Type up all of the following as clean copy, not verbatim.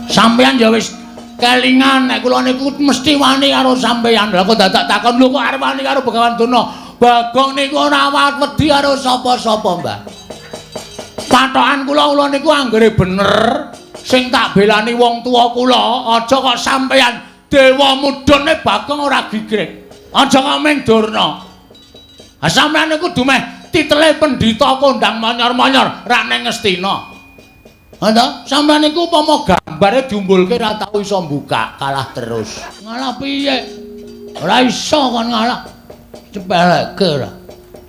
Sampeyan ya wis kelingan nek kula niku mesti wani karo sampeyan. Lah kok dadak takon lho kok arep wani karo Begawan Durna? Bagong niku ora wedi karo sapa-sapa, Mbah. Patokan kula kula niku anggere bener sing tak belani wong tuwa kula, aja kok sampeyan dewa mudhune Bagong ora gigrik. Aja kok ming Durna. Ha sampeyan niku dumeh titele pendhita kondang monyor-monyor rak ning Ngastina. Ha ta? Sampeyan niku upama gambare diumbulke ora tau iso mbuka, kalah terus. Ngalah piye? Ora iso kon ngalah. Cepeleke ora.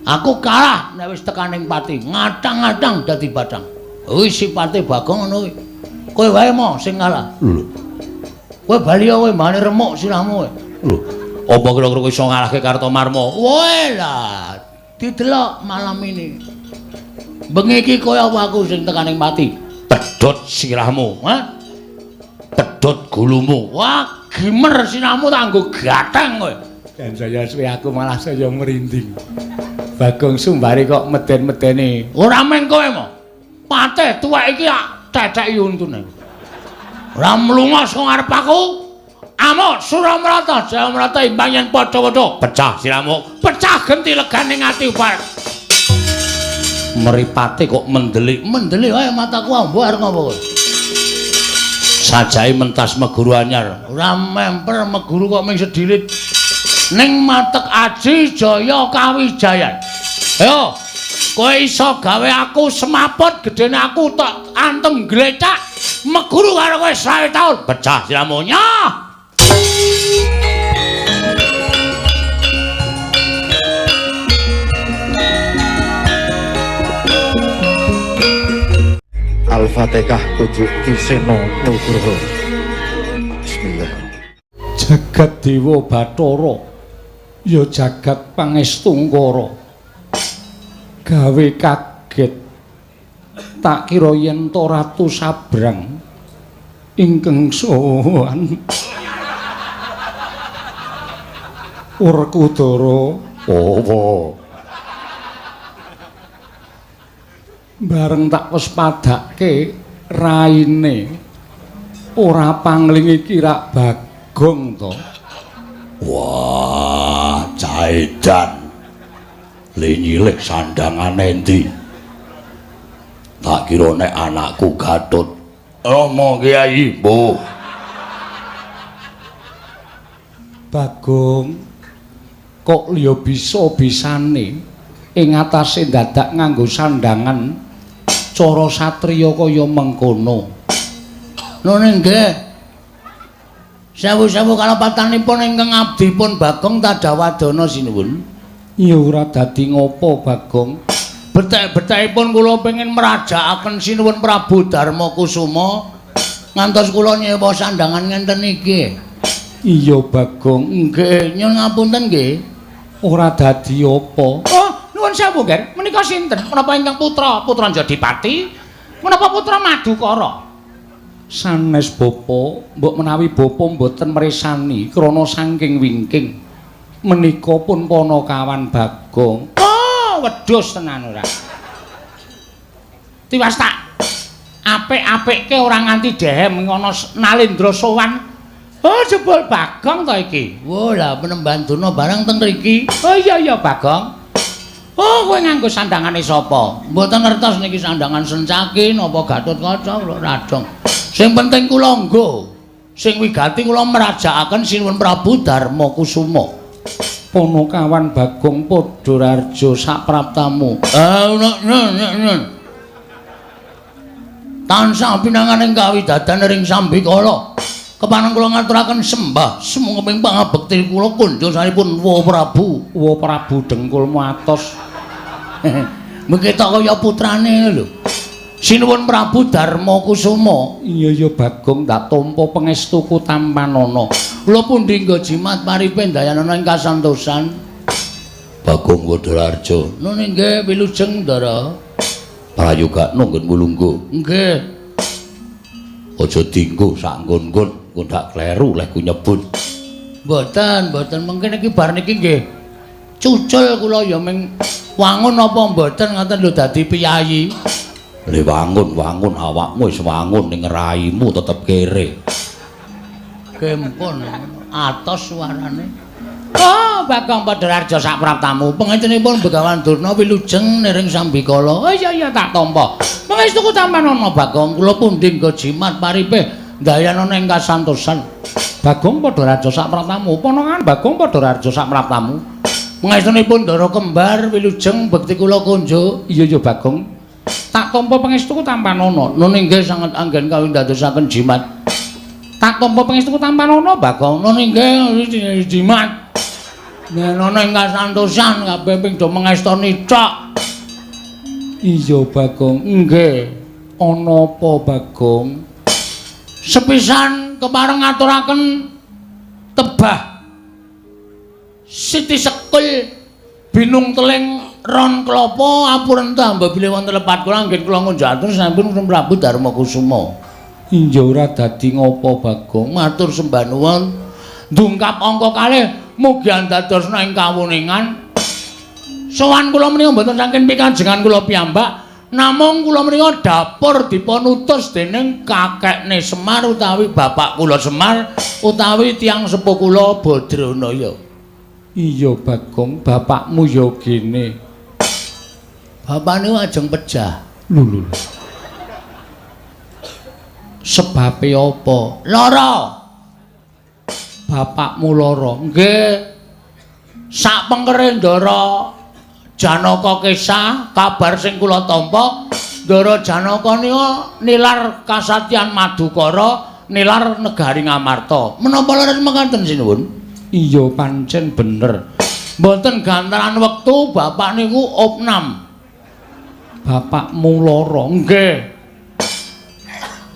Aku kalah nek wis tekan ning pati, ngatang-ngatang dadi batang. Kuwi sipate Bagong ngono kuwi. Kowe wae mo sing ngalah. Lho. Kowe bali kowe mbane remuk sirahmu kowe. Lho. Apa kira-kira kowe iso ngalahke Kartomarma? Woe lah, didelok malam ini. Bengi iki kowe apa aku sing tekan ning pati? Pedhot sirahmu, ha? Pedhot gulumu. Wah, gimer sirahmu tak nggo gatheng kowe. Dan saya suwe aku malah saya merinding. Bagong Sumbari kok meden-medeni. Ora meng kowe mo. Patih tuwek iki tak ceceki untune. Ora mlunga saka ngarep aku. Amuk Suramrata, Jayamrata imbang yen padha-padha pecah sirahmu, pecah genti legane ati upar. Mripate kok mendelik, mendelik wae mataku ambo arep ngopo kowe. Sajae mentas meguru anyar. Ora memper meguru kok ming sedilit. Ning matek aji jaya kawijayan. Ayo, kowe iso gawe aku semaput gedene aku tok antem glecak meguru karo kowe 20 taun. Pecah sirahmu nyoh. Al-Fatihah tujuh Ki Seno Nugroho. Bismillah. Jagat Dewa Bathara ya jagat pangestungkara. Gawe kaget tak kira yen to Ratu Sabrang ingkang sowan Werkudara. Apa? Bareng tak wespadake raine ora pangling iki rak Bagong to. Wah, caedan. Le nyilih sandangane endi? Tak kira nek anakku Gatut. Rama Kyai, mbuh. Bagong kok liya bisa-bisane ing atase dadak nganggo sandangan cara satriya kaya mengkono. Nun nggih. Sewu-sewu kalepatanipun ingkang abdipun Bagong Tadawadana sinuwun. Ya ora dadi ngopo Bagong. Betek-betekipun kula pengin mrajakaken sinuwun Prabu Darma Kusuma ngantos kula nyewa sandangan ngenten iki. Iya Bagong. Nggih, nyuwun ngapunten nggih. Ora dadi apa. Oh, nuwun sewu, Ger. Menika sinten? Menapa ingkang putra, putra Jodipati? Menapa putra Madukara? Sanes bapa, mbok menawi bapa mboten mresani krana saking wingking. Menika pun panakawan Bagong. Oh, wedhus tenan ora. Tiwas tak apik-apikke ora nganti dehem ngono Nalendra sowan. Oh, jebul Bagong to iki. Wah, lah penemban Durna barang teng mriki. Oh iya iya Bagong. Oh, kowe nganggo sandangane sapa? Mboten ngertos niki sandangan Sencaki napa Gatotkaca kula radong. Sing penting kula nggo. Sing wigati kula mrajakaken Sinuwun Prabu Darma Kusuma. Panakawan Bagong padha rarja sapraptamu. Ah, tansah pinanganing kawidadan ring sambikala. Kepareng kula ngaturaken sembah sumangga pangabekti kula kunjosaripun Wa Prabu. Wa Prabu dengkulmu atos. Mengke tok kaya putrane lho. Sinuwun Prabu Darma Kusuma. Iya ya Bagong, tak tampa pangestuku tampanana. Kula pundi nggo jimat paripe ndayanana ing kasantosan. Bagong Wadararja. Nun nggih wilujeng Ndara. Prayogakno nggon mulungguh. Nggih. Aja dinggo sak nggon-nggon, engko ndak kleru leh ku nyebut. Mboten, mboten mungkin iki bar niki nggih. Cucul kula ya ming wangun apa mboten ngoten lho dadi piyayi. Le wangun-wangun awakmu wis wangun ning raimu tetep kere. Gempon atos suarane. Oh, Bagong Padhararja sapraptamu. Pangestunipun Begawan Durna wilujeng niring sambikala. Oh iya iya tak tampa. Pangestuku tampanana Bagong, kula pundi nggo jimat paripih ndayanana ing kasantosan. Bagong Padhararja sapraptamu. Panangan Bagong Padhararja sapraptamu. Pangestunipun Ndara Kembar wilujeng bekti kula kunjuk. Iya iya Bagong. Tak tampa pangestuku tampanana. Nun inggih sanget anggen kawindadosaken jimat. Tak tampa pangestuku tampanana Bagong. Nun inggih jimat. Yen ana ing kasantosan kabeh ping do mengestoni tok. Iya Bagong, nggih. Ana apa Bagong? Sepisan kepareng ngaturaken tebah Siti Sekul binung teling ron klapa apurenta mbok bilih wonten lepat kula anggen kula ngunjukaken sampun Prabu Darma Kusuma. Iya ora dadi ngopo Bagong, matur sembah nuwun. Ndungkap angka kalih mugi andadosna ing kawuningan. Sowan kula menika mboten saking pikajengan kula piyambak, namung kula menika dapur dipun utus dening kakekne Semar utawi bapak kula Semar utawi tiyang sepuh kula Badranaya. Iya Bagong, bapakmu ya gene. Bapakne ajeng pejah. Lho lho. Sebabe apa? Lara. Bapakmu lara. Nggih. Sak pengkere Ndara Janaka kesah, kabar sing kula tampa, Ndara Janaka nika nilar kasatyan Madukara, nilar negari Ngamarta. Menapa leres mekaten sinuwun? Iya pancen bener. Mboten gantaran wektu bapak niku opnam. Bapakmu lara. Nggih.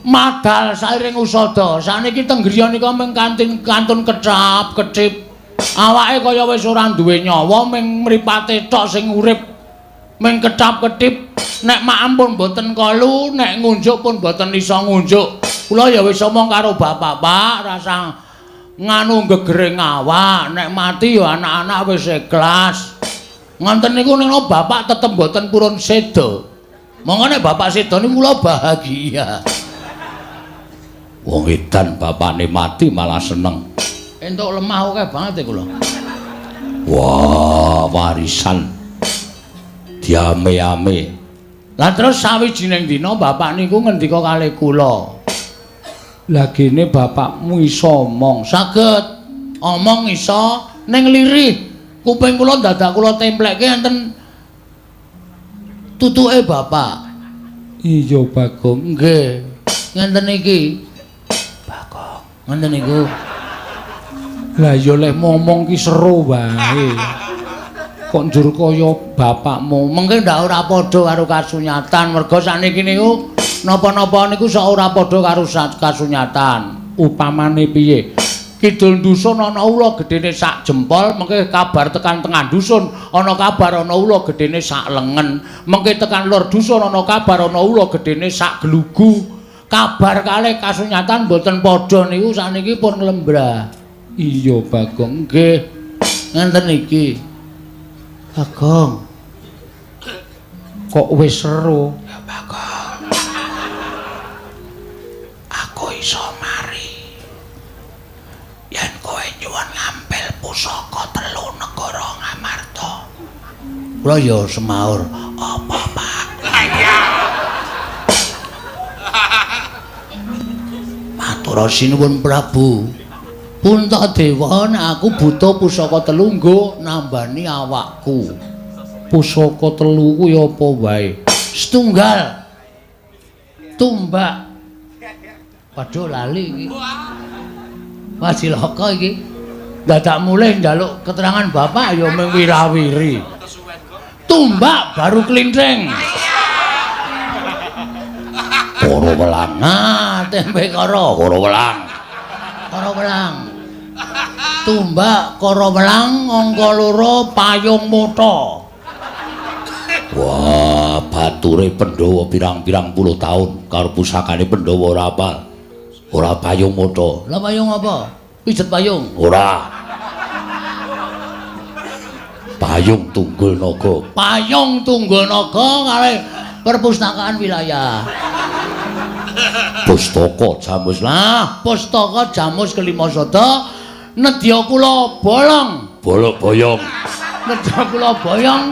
Madal sairing usada. Saniki teng griya nika mung kantun kecap kecip. Awake kaya wis ora duwe nyawa, mung mripate tok sing urip. Mung kecap-ketip. Nek maem pun mboten kolu, nek ngunjuk pun mboten iso ngunjuk. Kula ya wis omong karo bapak, Pak, rasa nganu gegering awak, nek mati ya anak-anak wis ikhlas. Ngoten niku nek bapak tetep mboten purun seda. Monggo nek bapak seda niku kula bahagia. Wong edan bapakne mati malah seneng. Entuk lemah akeh banget kula. Wah, warisan diame-ame. Lah terus sawijining dina bapak niku ngendika kalih kula. Lah gene bapakmu iso omong. Saged. Omong iso ning lirih. Kuping kula dadak kula templekke enten tutuke bapak. Iya Bagong. Nggih. Ngenten iki. Bagong. Ngenten niku. Lah ya lek ngomong ki seru wae. Kok njur kaya bapakmu. Mengke ndak ora padha karo kasunyatan. Merga sakniki niku napa-napa niku sok ora padha karo kasunyatan. Upamane piye? Kidul dusun ana ula gedene sak jempol, mengke kabar tekan tengah dusun ana kabar ana ula gedene sak lengen, mengke tekan lor dusun ana kabar ana ula gedene sak glugu. Kabar kalih kasunyatan mboten padha niku sakniki pun nglembrah. Iya Bagong, nggih. Ngenten iki. Bagong. Kok wis seru? Ya Bagong. Aku iso mari. Yen kowe nyuwun ngampil pusaka telu negara Ngamarta. Kula ya semaur, apa Pak? Matur sinuwun Prabu. Puntadewa, nek aku butuh pusaka telu nggo nambani awakku. Pusaka telu kuwi apa wae? Setunggal. Tumbak. Waduh lali iki. Wah cilaka iki. Dadak mulih njaluk keterangan bapak ya mung wirawiri. Tumbak baru klinthing. Koro welang. Nah, tempe koro, koro welang. Koro welang. Tumbak koro welang angka loro payung mata. Wah, bature Pandhawa pirang-pirang puluh tahun karo pusakane Pandhawa ora apal. Ora payung mata. Lah payung apa? Pijet payung? Ora. Payung tunggul naga. Payung tunggul naga kalih Perpustakaan wilayah. Pustaka Jamus lah, Pustaka Jamus kelima sada nedya kula bolong, Bolok boyong. Nedya kula boyong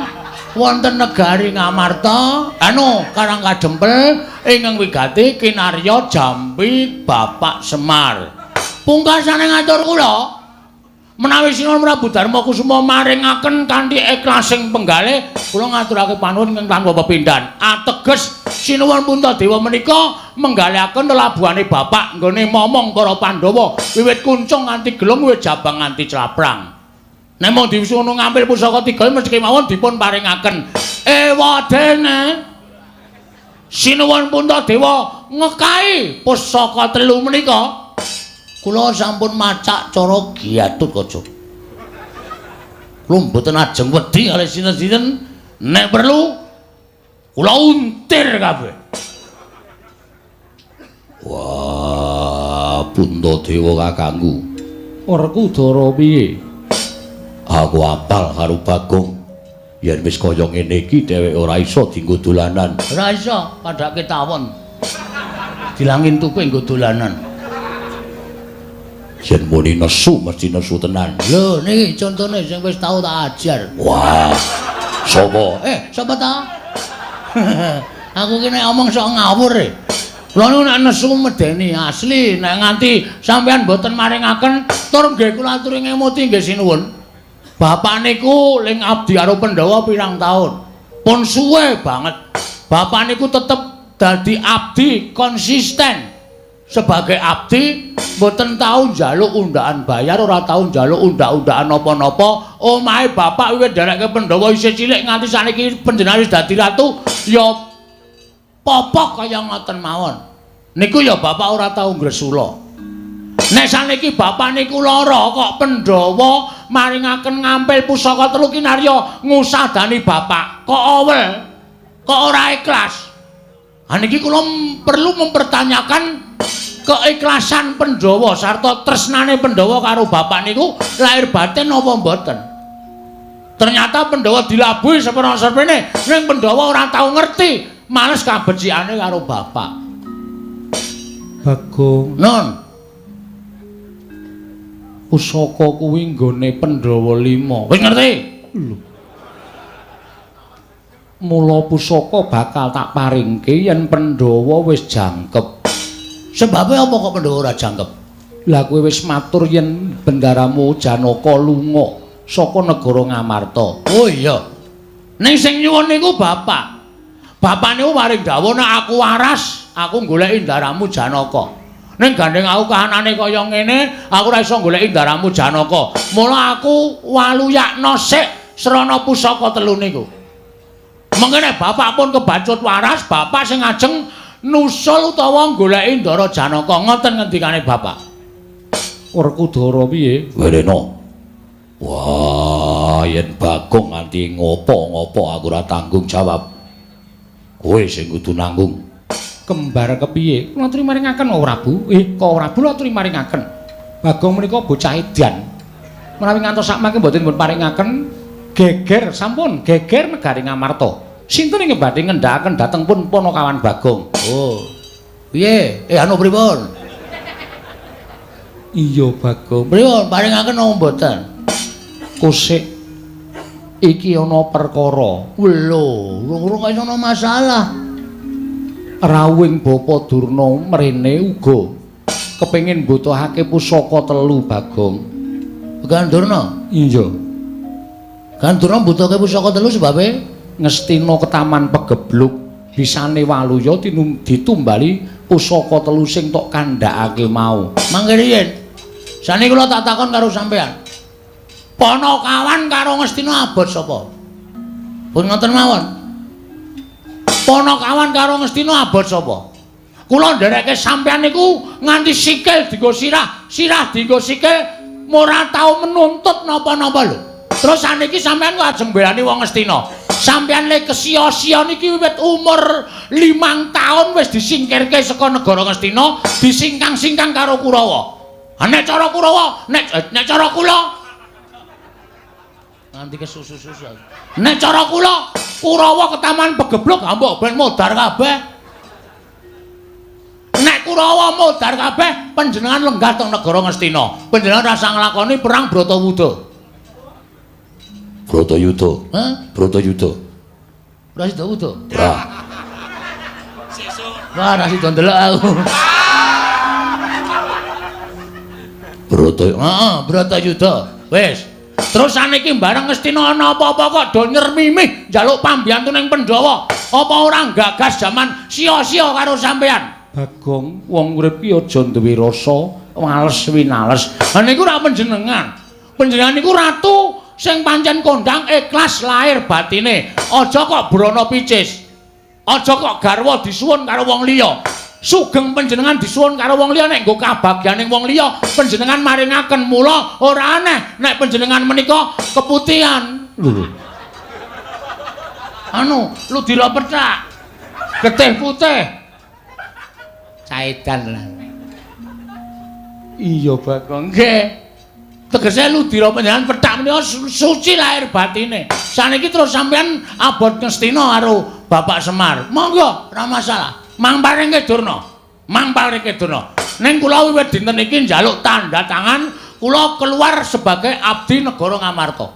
wonten negari Ngamarta, anu Karang Kadempel ingkang wigati kinarya Jampi Bapak Semar. Pungkasane ngatur kula menawi Sinuwun Prabu Darma Kusuma maringaken kanthi ikhlasing penggalih, kula ngaturake panuwun ingkang tanpa pepindhan. Ateges Sinuwun Puntadewa menika menggalihaken lelabuhane bapak nggone momong para Pandhawa wiwit kuncung nganti gelung, wiwit jabang nganti claprang. Nek mung diwisuno ngampil pusaka tiga mesti kemawon dipun paringaken. Ewadene Sinuwun Puntadewa ngekahi pusaka telu menika, kula sampun macak cara Gatotkaca. Kula mboten ajeng wedi kalih sinten-sinten, nek perlu kula untir kabeh. Wah, Puntadewa kakangku. Werkudara piye? Aku apal karo Bagong. Yen wis kaya ngene iki dheweke ora iso dienggo dolanan. Ora iso, padhake tawon. Dilangin tupe nggo dolanan. Yen muni nesu mesti nesu tenan. Lho niki contone sing wis tau tak ajar. Wah. Sapa? Sapa ta? Aku ki nek omong sok ngawur e. Kula niku nek nesu medeni asli, nek nganti sampean mboten maringaken tur nggih kula aturi ngemuti nggih sinuwun. Bapak niku ling abdi karo Pandhawa pirang taun. Pun suwe banget. Bapak niku tetep dadi abdi konsisten. Sebagai abdi mboten tau njaluk undaan bayar, ora tau njaluk undak-undakan napa-napa. Omahe bapak wiwit nderekke Pandhawa isih cilik nganti saniki panjenengan wis dadi ratu ya popok kaya ngoten mawon. Niku ya bapak ora tau ngresula. Nek saniki bapak niku lara kok Pandhawa maringaken ngampil pusaka telu kinarya ngusadani bapak. Kok awel? Kok ora ikhlas? Ha niki kula perlu mempertanyakan keikhlasan Pandhawa sarta tresnane Pandhawa karo bapak niku lahir batin apa mboten? Ternyata Pandhawa dilabuhi seprana-seprene, ning Pandhawa ora tau ngerti, males kabecikane karo bapak. Bagong. Non. Pusaka kuwi nggone Pandhawa 5. Wis ngerti? Lho. Mula pusaka bakal tak paringke yen Pandhawa wis jangkep. Sebabe apa kok Pandhawa ora jangkep? Lah kowe wis matur yen bendaramu Janaka lunga saka negara Ngamarta. Oh iya. Ning sing nyuwun niku bapak. Bapak niku paring dawuh nek aku waras, aku goleki ndaramu Janaka. Ning gandeng aku kahanane kaya ngene, aku ora iso goleki ndaramu Janaka. Mula aku waluyakna sik srana pusaka telu niku. Mengkene bapak pun kebacut waras, bapak sing ajeng nusul utawa goleki ndara Janaka. Ngoten ngendikane bapak. Werkudara piye? Werena. Wah, yen Bagong nganti ngopo-ngopo aku ora tanggung jawab. Kowe sing kudu nanggung. Kembar kepiye? Kula aturi maringaken kok Prabu. Kok Prabu kula aturi maringaken. Bagong menika bocah edan. Menawi ngantos sakmangke mboten dipun paringaken geger sampun geger negari Ngamarta. Sinten ingkang badhe ngendhakaken dhateng pun Panakawan Bagong? Oh. Piye? Anu pripun? Iya Bagong. Pripun paringaken napa mboten? Kusik iki ana perkara. Lho, urung-urung kaya ana masalah. Rawuhing Bapa Durna mrene uga kepengin mbutuhake pusaka telu Bagong. Begawan Durna? Iya. Begawan Durna mbutuhake pusaka telu sebabe Ngastina ketaman pegebluk bisane waluya ditumbali pusaka telu sing tok kandhakake mau. Mangke riyin. Saniki kula tak takon karo sampean. Panakawan karo Ngastina abot sapa? Pun ngoten mawon. Panakawan karo Ngastina abot sapa? Kula nderekke sampean niku nganti sikil dienggo sirah, sirah dienggo sikil, ora tau menuntut napa-napa lho. Terus saniki sampean kok ajeng mbelani wong Ngastina. Sampean le kesia-sia niki wiwit umur 5 taun wis disingkirke saka negara Ngastina, disingkang-singkang karo Kurawa. Ha nek cara Kurawa, nek cara kula nganti kesusu-susu. Nek cara kula Kurawa ketaman pegebluk mbok ben modar kabeh. Nek Kurawa modar kabeh, panjenengan lenggah teng negara Ngastina. Panjenengan rasa nglakoni perang Bratawuda. Bratayuda. Hah? Bratayuda. Ora sida wuda. Ora. Wah, ora sida ndelok aku. Brata, heeh, Bratayuda. Wis. Terus saniki bareng Ngastina ana apa-apa kok do nyermimih njaluk pambiyantu ning Pandhawa. Apa ora gagas jaman sia-sia karo sampean? Bagong, wong urip ki aja duwe rasa wales winales. Ha niku ora panjenengan. Panjenengan niku ratu sing pancen kondang ikhlas lahir batine. Aja kok brana picis. Aja kok garwa disuwun karo wong liya. Sugeng panjenengan disuwun karo wong liya nek nggo kabagyaning wong liya panjenengan maringaken, mula ora aneh nek panjenengan menika keputihan. Lho. Anu, ludira pethak. Getih putih. Caedan lah. Iya, Bagong. Nggih. Tegese ludira panjenengan pethak menika suci lahir batine. Saniki terus sampean abot Ngastina karo Bapak Semar. Monggo, ora masalah. Mang paringke Durna. Mang paringke Durna. Ning kula wiwit dinten iki njaluk tanda tangan, kula keluar sebagai abdi negara Ngamarta.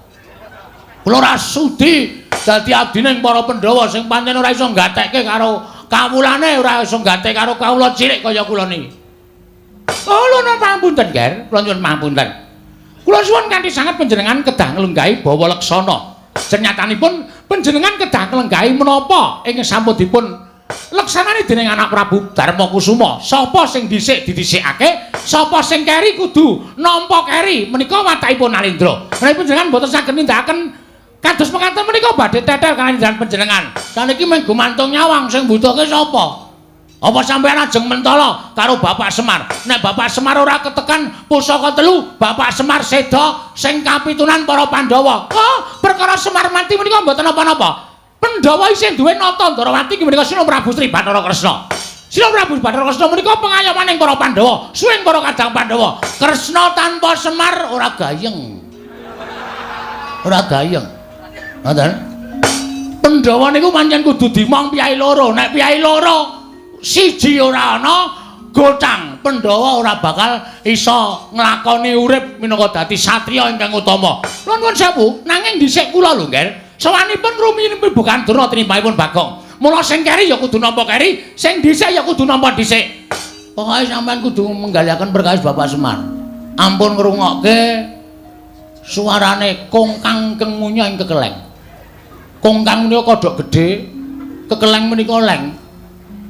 Kula ora sudi dadi abdine para Pandhawa sing pancen ora iso nggatekke karo kawulane, ora iso nggatekke karo kawula cilik kaya kula niki. Oh, lho pangapunten, Ger. Kula nyuwun pangapunten. Kula suwun kanthi sanget panjenengan kedah nglenggahi bawa leksana. Senyatanipun panjenengan kedah nglenggahi menapa ing sampun dipun leksanane dening anak Prabu Darma Kusuma. Sapa sing dhisik didhisikake, sapa sing keri kudu nampa keri. Menika watakipun Nalendra. Menawi panjenengan mboten saged nindakaken kados mekaten menika badhe tetel kaliyan panjenengan. Saniki mung gumantung nyawang sing mbutuhke sapa? Apa sampeyan ajeng mentala karo Bapak Semar? Nek Bapak Semar ora ketekan pusaka telu, Bapak Semar seda sing kapitunan para Pandhawa. Oh, perkara Semar mati menika mboten napa-napa. Pandhawa isih duwe nata Ndrawati inggih menika Sina Prabu Sri Bathara Kresna. Sina Prabu Bathara Kresna menika pengayomaning para Pandhawa, suwing para kadang Pandhawa. Kresna tanpa Semar ora gayeng. Ora gayeng. Ngoten. Pandhawa niku pancen kudu dimong piyai loro. Nek piyai loro siji ora ana gotang, Pandhawa ora bakal iso nglakoni urip minangka dadi satriya ingkang utama. Nuwun sewu, nanging dhisik kula lho, Nger. Sawanipun rumiyin bukan Durna tinimbangipun Bagong. Mula sing keri ya kudu nampa keri, sing dhisik ya kudu nampa dhisik. Pokoke sampean kudu menggaliaken perkawis Bapak Semar. Ampun ngrungokke suarane kongkang kengunya ing kekeleng. Kongkang menika kodhok gedhe, kekeleng menika leng.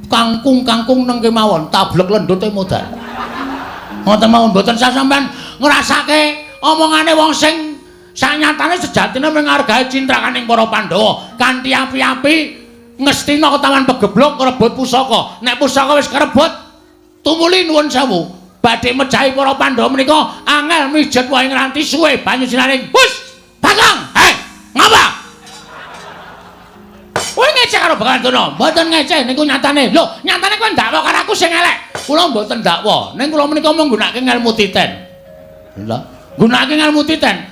Kangkung-kangkung neng kemawon, tablek lendute modal. Ngoten mawon mboten sah sampean ngrasake omongane wong sing sanyatane sejatine menghargai cintrakaning para Pandhawa kanthi api-api Ngastina ketawan pegeblok ngrebut pusaka. Nek pusaka wis kerebut, tumuli nuwun sewu badhe mejahi para Pandhawa menika angel mijet wae ngranti suwe banyu sinaring. Hus, Bagong. Hei, ngapa? Kowe ngecek karo Begawan Durna? Mboten ngecek niku nyatane. Lho, nyatane kowe ndakwa karo aku sing elek. Kula mboten ndakwa. Ning kula menika mung nggunakake ngelmu titen. Lha, nggunakake ngelmu titen.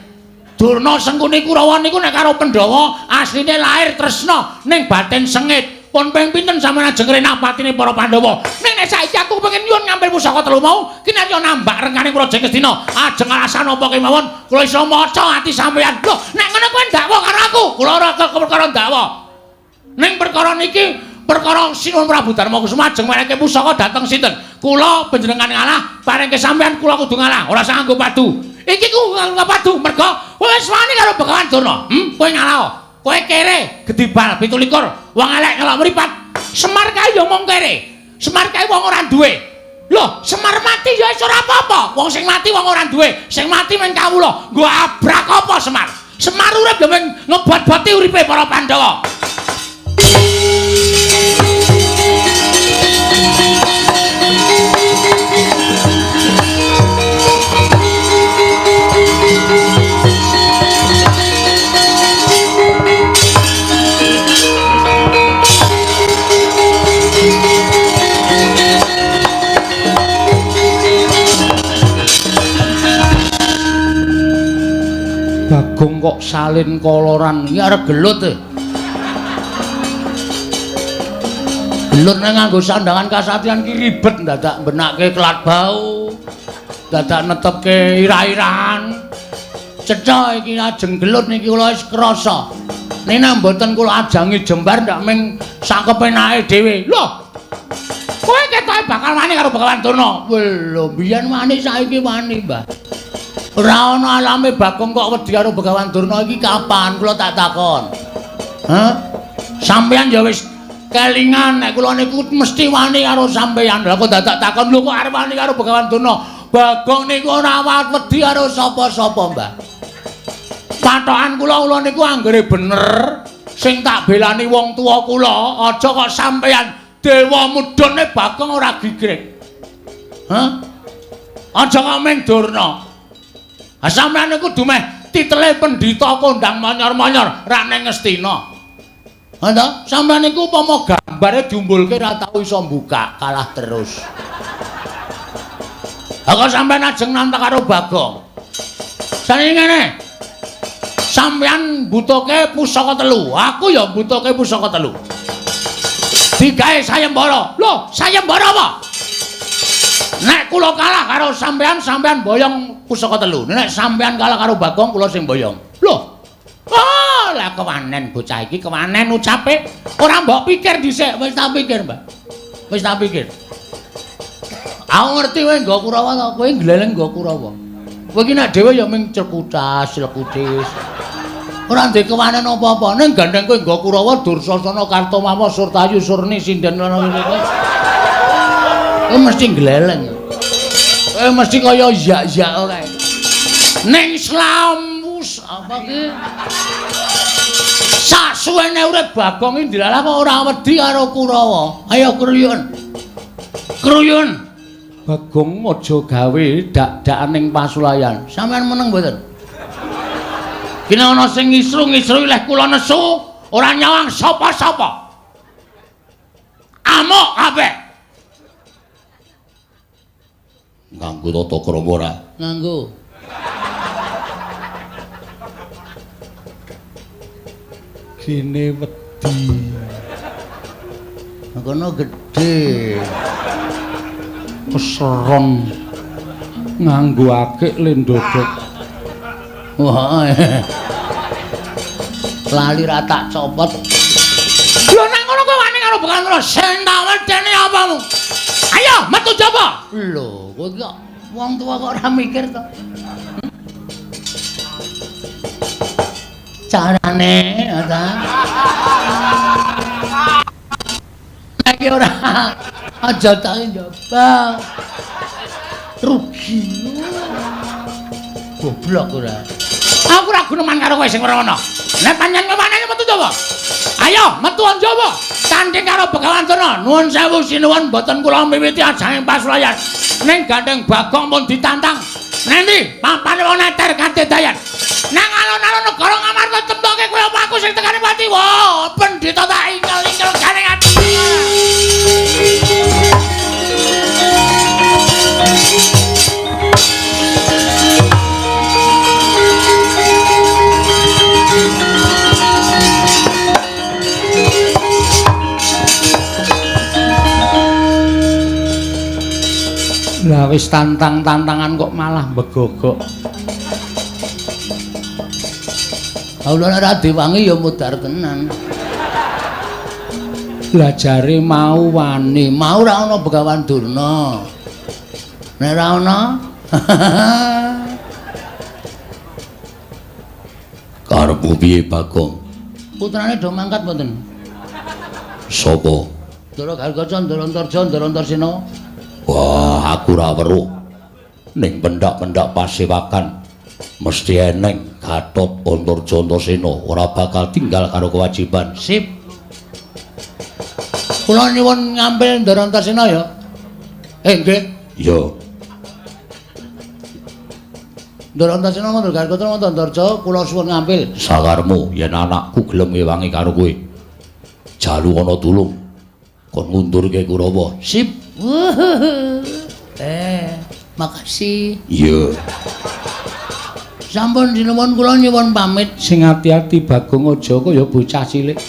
Durna Sengkuni Kurawa niku nek karo Pandhawa asline lahir tresna ning batin sengit. Pun ping pinten sampeyan ajeng ngrenah patine para Pandhawa. Ning nek saiki aku pengen nyuwun ngambil pusaka telu mau, kinarya nambak rengkaning Praja Ngastina. Ajeng alasan apa kemawon kula iso maca ati sampeyan. Lho, nek ngono kowe ndakwa karo aku. Kula ora perkara ndakwa. Ning perkara niki perkara Sinuwun Prabu Darma Kusuma ajeng menehi pusaka dhateng sinten? Kula panjenengan ngalah, parengke sampeyan kula kudu ngalah, ora usah nganggo padu. Iki ku nganggo padu mergo wis wani karo Begawan Durna. Kowe ngalah. Kowe kere gedibal 27, wong elek ngelok mripat. Semar kae ya mung kere. Semar kae wong ora duwe. Lho, Semar mati ya wis ora apa-apa. Wong sing mati wong ora duwe, sing mati mung kawula. Nggo abrak apa Semar? Semar urip ya mung ngebot-boti uripe para Pandhawa. Bagong kok salin koloran iki arep gelut e. Gelut nek nganggo sandangan kasatriyan ki ribet dadak benake kelat bau. Dadak netepke ira-irahan. Cetha iki ajeng gelut niki kula wis krasa. Nek mboten kula ajangi jembar ndak ming sakepenake dhewe. Lho. Kowe ketoke bakal wani karo Begawan Durna. Lho, biyen wani saiki wani, Mbah. Ora ana alame Bagong kok wedi karo Begawan Durna iki kapan kula tak takon. Hah? Sampeyan ya wis kelingan nek kula niku mesti wani karo sampeyan. Lah kok dadak takon lho kok arep wani karo Begawan Durna. Bagong niku ora wedi karo sapa-sapa, Mbah. Patokan kula kula niku anggere bener sing tak belani wong tuwa kula, aja kok sampeyan dewa mudhune Bagong ora gigrik. Hah? Aja kok ming Durna. Ha sampeyan niku dumeh titele pendhita kondang manyor-manyor rak ning Ngastina. Ha ta? Sampeyan niku upama gambare diumbulke ora tau iso mbuka, kalah terus. Ha kok sampeyan ajeng nantang karo Bagong. Saniki ngene. Sampeyan mbutuhke pusaka telu, aku ya mbutuhke pusaka telu. Digawe sayembara. Lho, sayembara apa? Nek kula kalah karo sampeyan, sampeyan boyong pusaka telu. Nek sampeyan kalah karo Bagong, kula sing boyong. Lho. Oh, lah kewanen bocah iki, kewanen ucape. Ora mbok pikir dhisik, wis tak pikir, Mbah. Wis tak pikir. Aku ngerti kowe nggo Kurawa to, kowe gleleng nggo Kurawa. Kowe iki nek dhewe ya ming cekutas, clekutis. Ora ndek kewanen apa-apa. Ning gandeng kowe nggo Kurawa, Dursasana, Kartomawa, Surtayu, Surni, Sinden ngono kuwi. Kowe mesti gleleng. Kowe mesti kaya yak-yak kae. Ning slamus apa ki? Sasuwene urip Bagong iki ndilalah kok ora wedi karo Kurawa. Ayo kruyun. Kruyun. Bagong aja gawe dak-dakan ning pasulayan. Sampeyan meneng mboten? Kene ana sing ngisru-ngisru leh kula nesu, ora nyawang sapa-sapa. Amuk kabeh. Nganggo tata krama ora? Nganggo. Gene wedi. Kono gedhe. Keseron nganggo akik le ndodok. Wah. Lali ra tak copot. Lho nang ngono kowe wani karo Begawan Durna, sing tak wedeni apamu? Ayo metu jaba. Lho, kowe kok wong tuwa kok ora mikir to? Carane ta. Iki ora aja tak njaba. Rugi. Goblok ora. Aku ora guneman karo kowe sing ora ana. Nek pancen kewanane metu jaba. Ayo metu njaba. Tanding karo Begawan Durna. Nuwun sewu sinuwun mboten kula miwiti ajanging pasulayan. Ning gandeng Bagong pun ditantang. Nendi papane wong neter kadedayan. Nang alun-alun negara Ngamarta temtoke kowe apa aku sing tekane pati. Wah, pendhita tak ingkel-ingkel gandeng ati. Lah wis tantang-tantangan kok malah begogok. Kula ora diwangi ya mudhar tenan. Lah jare mau wani, mau ora ana Begawan Durna. Nek ora ana karepmu piye Bagong? Putrane do mangkat mboten? Sapa? Ndara Gargaca, Ndara Antarja, Ndara Antarsena. Wah, aku ora weruh. Ning pendak-pendak pasewakan mesti eneng Gatot Antarja Antasena ora bakal tinggal karo kewajiban. Sip. Kula nyuwun ngambil Ndara Antasena ya. Nggih. Ya. Ndara Antasena Ndara Gargaca Ndara Antarja kula suwun ngambil. Sakarmu yen anakku gelem ngewangi karo kowe. Jalu ana tulung. Kon ngundurke Kurawa. Sip. Makasih. Iya. Sampun sinuwun kula nyuwun pamit. Sing ati-ati Bagong aja kaya bocah cilik.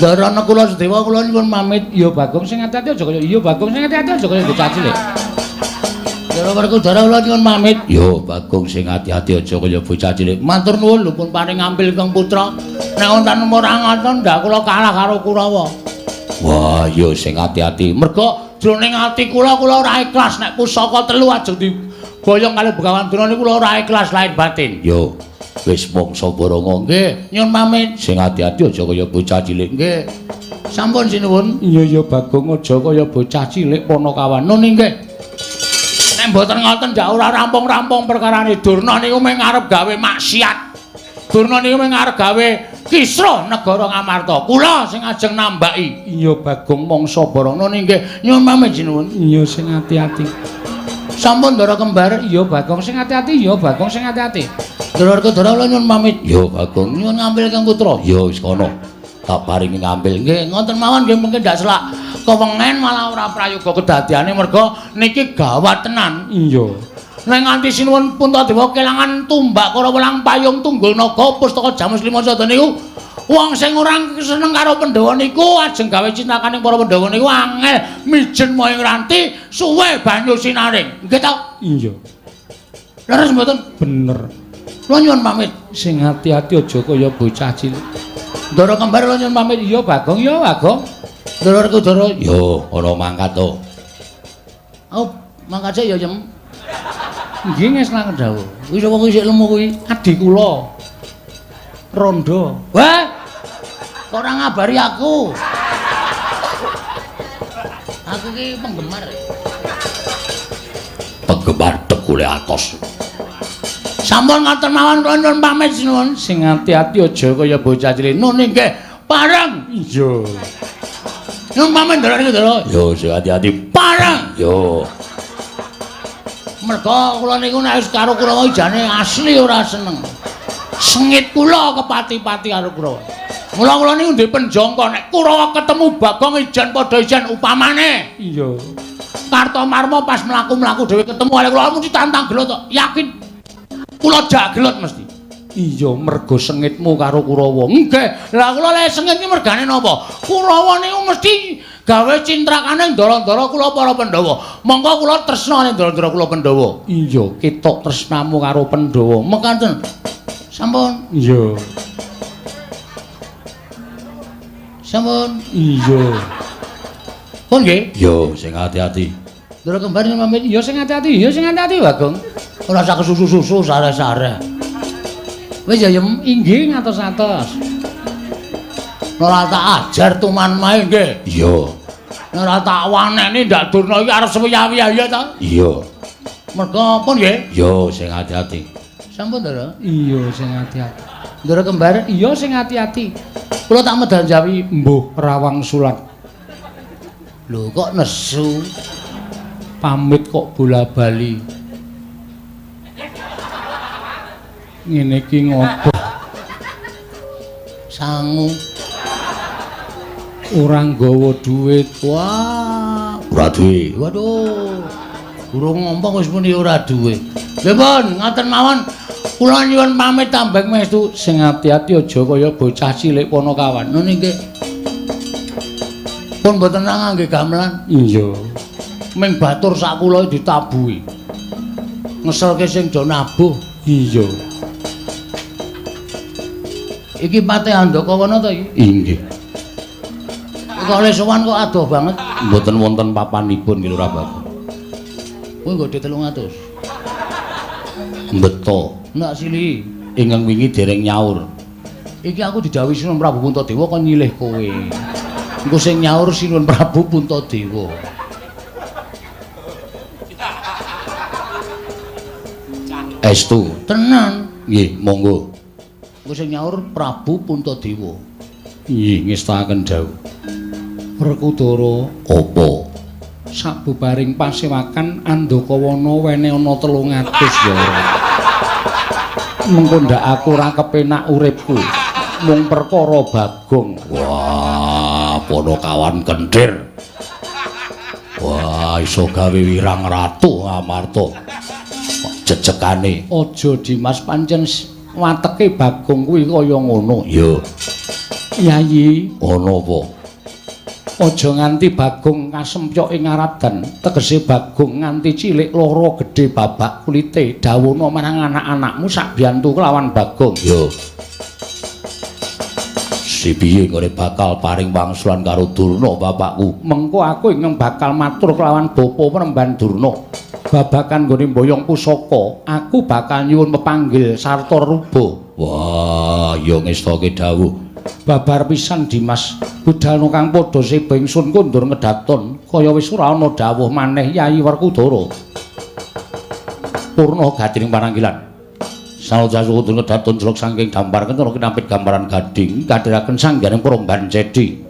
Ndara Nakula Sadewa kula nyuwun pamit. Iya Bagong sing ati-ati aja kaya iya Bagong sing ati-ati aja kaya bocah cilik. Ndara Werkudara kula nyuwun pamit. Yo Bagong sing ati-ati aja kaya bocah cilik. Matur nuwun lho pun paring ngampil Kang Putra. Nek wonten ora ngoten ndak kula kalah karo Kurawa. Wah, yo sing ati-ati. Mergo jroning ati kula kula ora ikhlas nek pusaka telu ajeng diboyong kali Begawan Durna niku kula ora ikhlas lahir batin. Yo wis mangsa baranga nggih, nyuwun pamit. Sing ati-ati aja kaya bocah cilik. Nggih. Sampun sinuwun. Iya ya Bagong aja kaya bocah cilik Panakawan. Nun nggih. Nek mboten ngoten ndak ora rampung-rampung perkarane. Durna niku mung arep gawe maksiat. Durna niku mung arep gawe kisruh negara Ngamarta. Kula sing ajeng nambaki. Iya Bagong mangsa baranga. Nun nggih, nyuwun pamit sinuwun. Iya sing ati-ati. Sampun Ndara kembar. Iya Bagong sing ati-ati. Iya Bagong sing ati-ati. Ndara Werkudara kula nyuwun pamit. Iya Bagong nyuwun ngampil Kang Putra. Iya wis kono. Tak paringi ngampil. Nggih ngoten mawon nggih mungkin ndak selak kewengen malah ora prayoga kedadiane merga niki gawat tenan. Iya. Nek nganti sinuwun Puntadewa kelangan tumbak Kurawa lan payung tunggul naga pustaka Jamus Lima Sada niku wong sing ora seneng karo Pandhawa niku ajeng gawe cintakaning para Pandhawa niku angel mijen moyong ranti suwe banyu sinaring. Nggih ta? Iya. Leres mboten? Bener. Kula nyuwun pamit. Sing ati-ati aja kaya bocah cilik. Ndara kembar kula nyuwun pamit. Iya Bagong, iya Bagong. Ndara Werkudara, yo ora mangkat to. Oh, mangkat sik ya, Yem. Nggih ngeslaken dawuh. Kuwi sapa kuwi sik lemu kuwi? Adi kula. Rondo. Wah. Kok ora ngabari aku? Aku ki penggemar. Penggemar tekule atos. Sampun ngoten mawon kula nyuwun pamit sinuwun. Sing ati-ati aja kaya bocah cilik. Nun nggih, pareng. Iya. Nyuwun pamit Ndara Werkudara. Yo sing ati-ati. Pareng. Yo. Merga kula niku nek wis karo Kurawa jane asli ora seneng. Sengit kula kepati-pati karo Kurawa. Mula kula niku ndek penjangka nek Kurawa ketemu Bagong ijen padha ijen upamane. Iya. Kartomarma pas mlaku-mlaku dhewe ketemu karo kula mesti tantang gelut tok. Yakin. Kula jak gelut mesti. Iya, mergo sengitmu karo Kurawa. Nggih. Lah kula lek sengit iki mergane napa? Kurawa niku mesti gawe cintrakane ndara-ndara kula para Pandhawa. Monggo kula tresna ning ndara-ndara kula Pandhawa. Iya, ketok tresnamu karo Pandhawa. Mekaten. Sampun. Iya. Sampun. Iya. Pun nggih? Yo, sing ati-ati. Ndara kembar nyuwun pamit. Iya sing ati-ati, iya sing ati-ati Bagong. Ora usah kesusu-susu sare-sare. Wis ya Yem, inggih ngatos-atos. Ora tak ajar tuman mae nggih. Iya. Ora tak waneni ndak Durna iki arep sewiya-wiya ya ta? Iya. Merga pun nggih? Yo sing ati-ati. Sampun Ndara? Iya sing ati-ati. Ndara kembar? Iya sing ati-ati. Kula tak medal jawi mbuh rawang sulat. Lho kok nesu? Pamit kok bola-bali. Ngene iki ngopo? Sangu. Ora nggawa dhuwit. Wah, ora duwe. Waduh. Durung ngomong wis muni ora duwe. Lha pun ngoten mawon. Kula nyuwun pamit tambeng mestu. Sing ati-ati aja kaya bocah cilik Panakawan. Nun nggih. Pun mboten ngangge gamelan. Iya. Ming batur sak kula ditabuhi. Ngeselke sing do nabuh. Iya. Iki Patih Handakawana to iki? Inggih. Kok le sowan kok adoh banget. Mboten wonten papanipun nggih Lurah Bagong. Kuwi nggo 300. Beto. Nak sili ingkang wingi dereng nyaur. Iki aku didhawuhi Sinuwun Prabu Puntadewa kon nyilih kowe. Engko sing nyaur Sinuwun Prabu Puntadewa. Estu. Tenan. Nggih, monggo. Engko sing nyaur Prabu Puntadewa. Nggih, ngestakaken dawuh. Werkudara, apa? Sabubaring pasewakan Andakawana wene ana 300 ya ora. Mengko ndak aku ora kepenak uripku. Mung perkara Bagong. Wah, Panakawan kenthir. Wah, iso gawe wirang ratu Ngamarta. Jejekane aja Dimas, pancen wateke Bagong kuwi kaya ngono. Iya. Yayi, ana apa? Aja nganti Bagong kasempyok ing aradan, tegese Bagong nganti cilik lara gedhe babak kulite. Dawuhna marang anak-anakmu sak biyantu kelawan Bagong. Yo. Si piye nggone bakal paring wangsulan karo Durna bapakku? Mengko aku ingkang bakal matur kelawan bapa Penemban Durna. Babakan nggone mboyong pusaka, aku bakal nyuwun pepanggil sarta ruba. Wah, ya ngestoke dawuh. Babar pisan Dimas, budalno kang padha seba ingsun kondur ngedaton, kaya wis ora ana dawuh maneh Yayi Werkudara. Purna gatining pananggilan. Sanoja kudu ngedaton jelok saking dampar kentara kinampit gambaran gading kadhiraken sangganing Promban Cedi.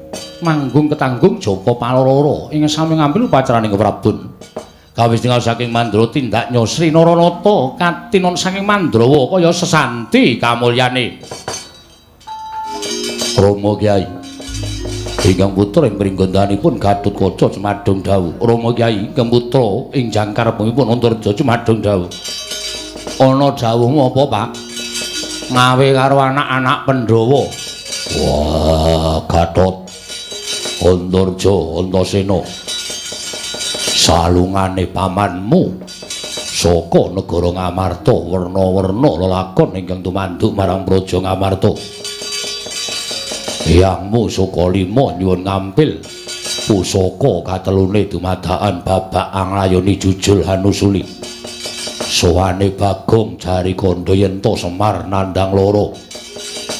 Manggung ketanggung Jaka Paloro ing sami ngambil upacaraning Prabun. Kawis tinggal saking Mandra tindak Nyosri Naranata katinon saking Mandrawa kaya sesanti kamulyane. Rama Kyai ingkang putra ing pringgondanipun Gatotkaca cumadung dawuh. Rama Kyai ingkang putra ing jangkar bumipun Antarja cumadung dawuh. Ana dawuhmu apa, Pak? Ngawe karo anak-anak Pandhawa. Wah, Gatot Antarja Antasena. Salungane pamanmu saka negara Ngamarta werna-werna lelakon ingkang tumanduk marang Praja Ngamarta. Eyangmu Sukalima nyuwun ngampil pusaka katelune dumadakan babak anglayoni jujul hanusuli. Sowane Bagong jari kandha yen to Semar nandhang loro.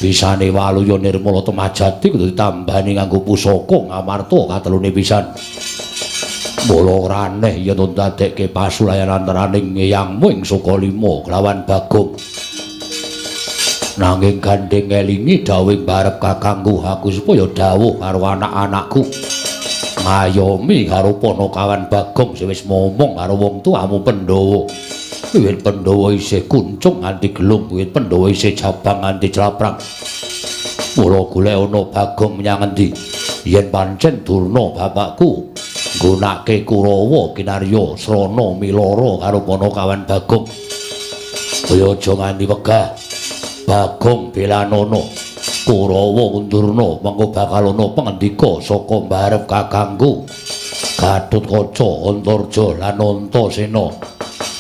Bisane Waluya Nirmala Temajati kudu ditambani nganggo pusaka Ngamarta katelune pisan. Mula ora aneh yen ndadekke pasulayan antaraning eyangmu ing Sukalima kelawan Bagong. Nanging gandeng ngelingi dawuhing barep kakangku aku supaya dawuh karo anak-anakku. Ngayomi karo Panakawan Bagong sing wis momong karo wong tuamu Pandhawa. Wiwit Pandhawa isih kuncung nganti gelung, wiwit Pandhawa isih jabang nganti claprang. Mula golek ana Bagong menyang endi? Yen pancen Durna bapakku nggunake Kurawa kinarya srana milara karo Panakawan Bagong. Kaya aja nganti wegah. Bagong belanana Kurawa undurna mengko bakal ana pangendika saka mbarep kakangku Gatotkaca Antarja lan Antasena.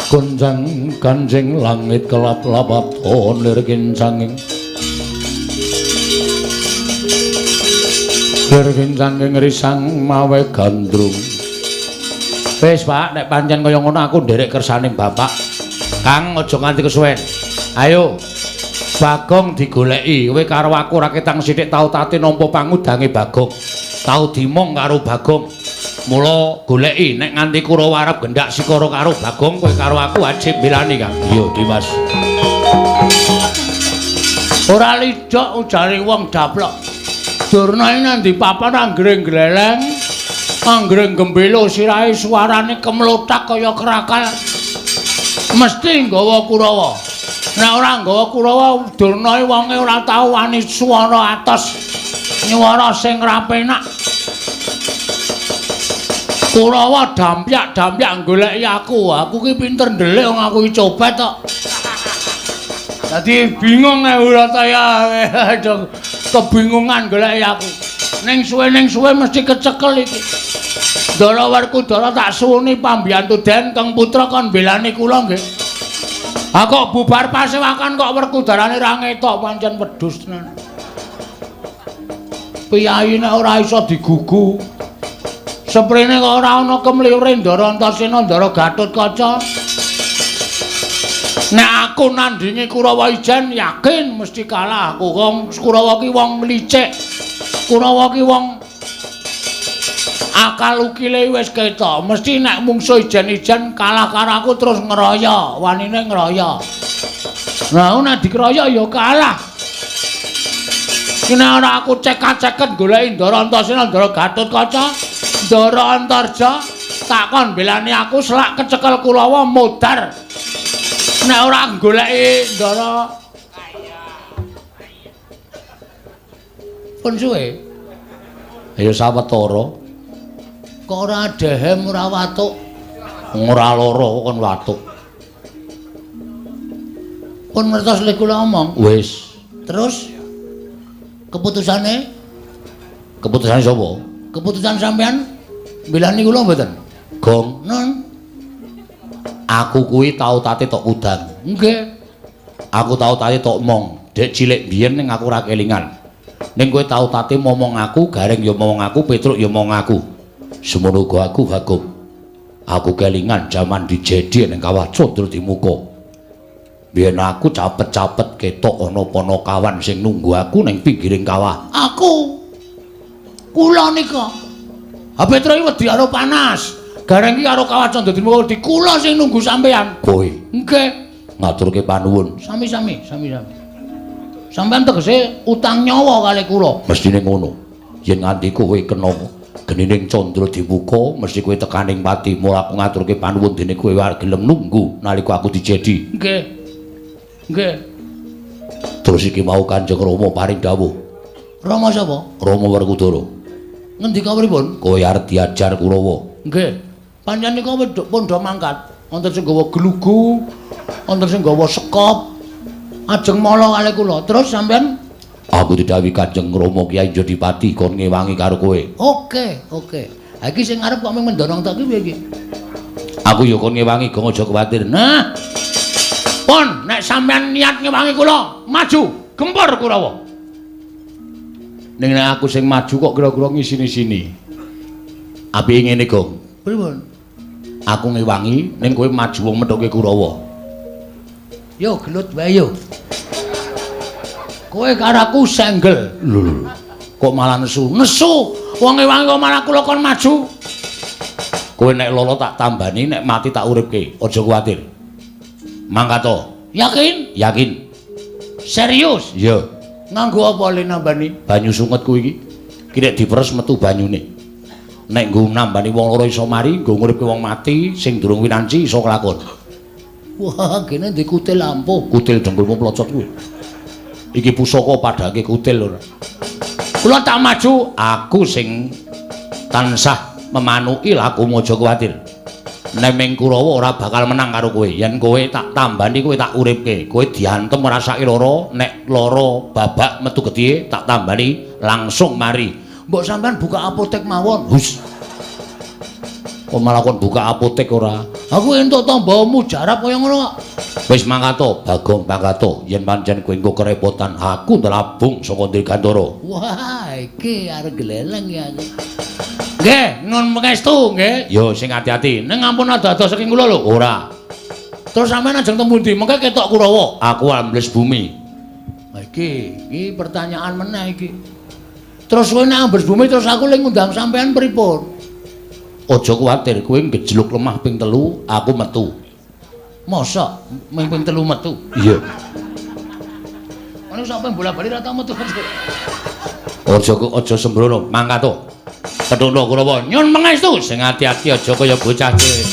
Gonjang ganjing langit kelap-lapaton lir kincanging lir kincanging risang mawe gandrung. Wis Pak, nek pancen kaya ngono aku nderek kersaning bapak. Kang aja nganti kesuwen. Ayo Bagong digoleki, kowe karo aku ora ketang sithik tau tate nampa pangudange Bagong. Tau dimong karo Bagong. Mula goleki nek nganti Kurawa arep gendak sikara karo Bagong, kowe karo aku wajib belani, Kang. Iya, Dimas. Ora lidhok ujare wong daplok. Durna iki nang ndi papan anggere gleleng, anggere gembelo sirahe suarane kemlothak kaya krakal. Mesti nggawa Kurawa. Nek ora nggawa Kurawa, Durna iki wonge ora tau wani swara atos, nyuwara sing ra penak. Kurawa dampyak-dampyak goleki aku. Aku ki pinter ndelik wong aku ki copet kok. Dadi bingung nek ora kaya kebingungan goleki aku. Ning suwe mesti kecekel iki. Ndara Werkudara tak suwuni pambiyantu Den Kang Putra kon belani kula nggih. Ha kok bubar pasewakan kok Werkudarane ra ngetok pancen wedhus tenan. Piyayi nek ora iso digugu. Seprene kok ora ana kemliure Ndara Antasena Ndara Gatotkaca. Nek aku nandingi Kurawa ijen yakin mesti kalah aku. Wong Kurawa ki wong licik. Kurawa ki wong akal ukile wis ketok. Mesti nek mungsuh ijen-ijen kalah karo aku terus ngeroyo, wanine ngeroyo. Nah, nek dikeroyo ya kalah. Nek ora aku cekak-ceket goleki Ndara Antasena, Ndara Gatotkaca, Ndara Antarja, takon belani aku selak kecekel Kurawa modar. Nek ora goleki Ndara pun suwe. Ayo sawetara. Kok ora dehem ora watuk? Ora lara kok kon watuk. Pun ngertos lek kula omong. Wis. Terus keputusane Keputusan sapa? Keputusan sampean mbelani kula mboten? Gong, non. Aku kuwi tau tate tok udan. Nggih. Aku tau tate tok mong. Dek cilik biyen ning aku ora kelingan. Ning kowe tau tate momong aku, Gareng ya momong aku, Petruk ya momong aku. Semono uga aku Bagong. Aku kelingan jaman dijedi ning kawah Condro Dimuka. Biyen aku capet-capet ketok ana panakawan sing nunggu aku ning pinggiring kawah. Aku. Kula nika. Ha Petruk iki wedi karo panas. Gareng iki karo kawah Condro Dimuka wedi kula sing nunggu sampean. Kowe. Nggih. Ngaturke panuwun. Sami-sami, sami-sami. Sampean tegese utang nyawa kalih kula. Mestine ngono. Yen nganti kowe kena genining Condro Dimuka, mesti kowe tekaning pati. Mula aku ngaturke panuwun dene kowe gelem nunggu nalika aku dijedi. Nggih. Nggih. Terus iki mau Kanjeng Rama paring dawuh. Rama sapa? Rama Werkudara. Ngendika pripun? Kowe arep diajar Kurawa. Nggih. Pancen nika wedhuk pun do mangkat. Wonten sing gawa glugu, wonten sing gawa sekop. Ajeng mala kalih kula. Terus sampean aku didhawuhi Kanjeng Rama Kyai Jodipati kon ngewangi karo kowe. Oke, oke. Ha iki sing arep kok mung mendonong tok iki piye iki? Aku ya kon ngewangi, gong aja kuwatir. Nah. Pun nek sampean niat ngewangi kula, maju, gempur Kurawa. Ning nek aku sing maju kok kira-kira ngisini-sini. Apike ngene, Gong. Pripun? Aku ngewangi ning kowe maju wong methuke Kurawa. Yo gelut wae yo. Kowe karo aku senggel. Lho, kok malah nesu? Nesu. Wong ngewangi kok malah kula kon maju. Kowe nek lolo tak tambani, nek mati tak uripke. Aja kuwatir. Mangkat to. Yakin? Yakin. Serius? Iya. Nganggo apa le nambani? Banyu sungetku iki. Iki nek diperes metu banyune. Nek nggo nambani wong loro iso mari, nggo nguripke wong mati sing durung winanci iso kelakon. Wah, kene ndek kutil ampuh. Kutil dengkulmu plocot kuwi. Iki pusaka padhake kutil ora. Kula tak maju, aku sing tansah memanuki lakumu aja kuwatir. Neming Kurawa ora bakal menang karo kowe. Yen kowe tak tambani, kowe tak uripke. Kowe diantem ngrasake lara, nek lara babak metu getih tak tambani langsung mari. Mbok sampean buka apotek mawon. Hus. Kok malah kon buka apotek ora? Aku entuk tamba mujarab kaya ngono kok. Wis mangkat to, Bagong mangkat to. Yen pancen kowe engko kerepotan, aku ndelabung saka Dirgantara. Wah, iki arep gleleng ya aku. Nggih, nun pangestu nggih. Yo sing ati-ati. Ning ampun ado-ado saking kula lho. Ora. Terus sampean ajeng temu ndi? Mengke ketok Kurawa. Aku ambles bumi. Ha iki, iki pertanyaan meneh iki. Terus kowe nek ambles bumi terus aku le ngundang sampean pripun? Aja kuwatir, kowe ngejluk lemah ping 3, aku metu. Mosok ming ping 3 metu? Iya. Ono sampe bola-bali ra tau metu. Aja aja sembrono, mangkat to. Kethukno Kurawa, nyun pangestu, sing ati-ati aja kaya bocah cilik.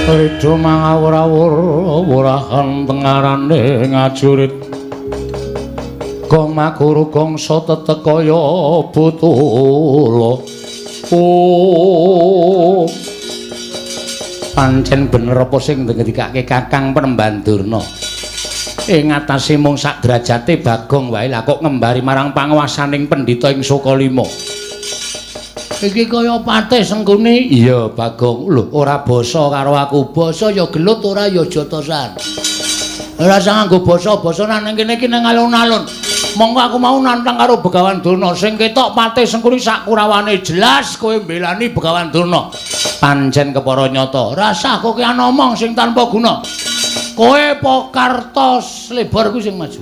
Rido mangawur-awur wurahan tengarane ngajurit. Gong makuru gongso tetek kaya butula. Oh. Pancen bener apa sing ngendikake Kakang Penemban Durna. Ing atase mung sak derajate Bagong wae lah kok ngembari marang panguwasaning pendhita ing Sukalima. Iki kaya Patih Sengkuni. Iya, Bagong. Lho, ora basa karo aku. Basa ya gelut ora ya jotosan. Ora usah nganggo basa-basa nang kene iki nang alun-alun. Monggo aku mau nantang karo Begawan Durna. Sing ketok Patih Sengkuni sak kurawane jelas kowe mbelani Begawan Durna. Pancen kepara nyata. Rasah kowe ki ngomong sing tanpa guna. Kowe apa Karta Slebor kuwi sing maju?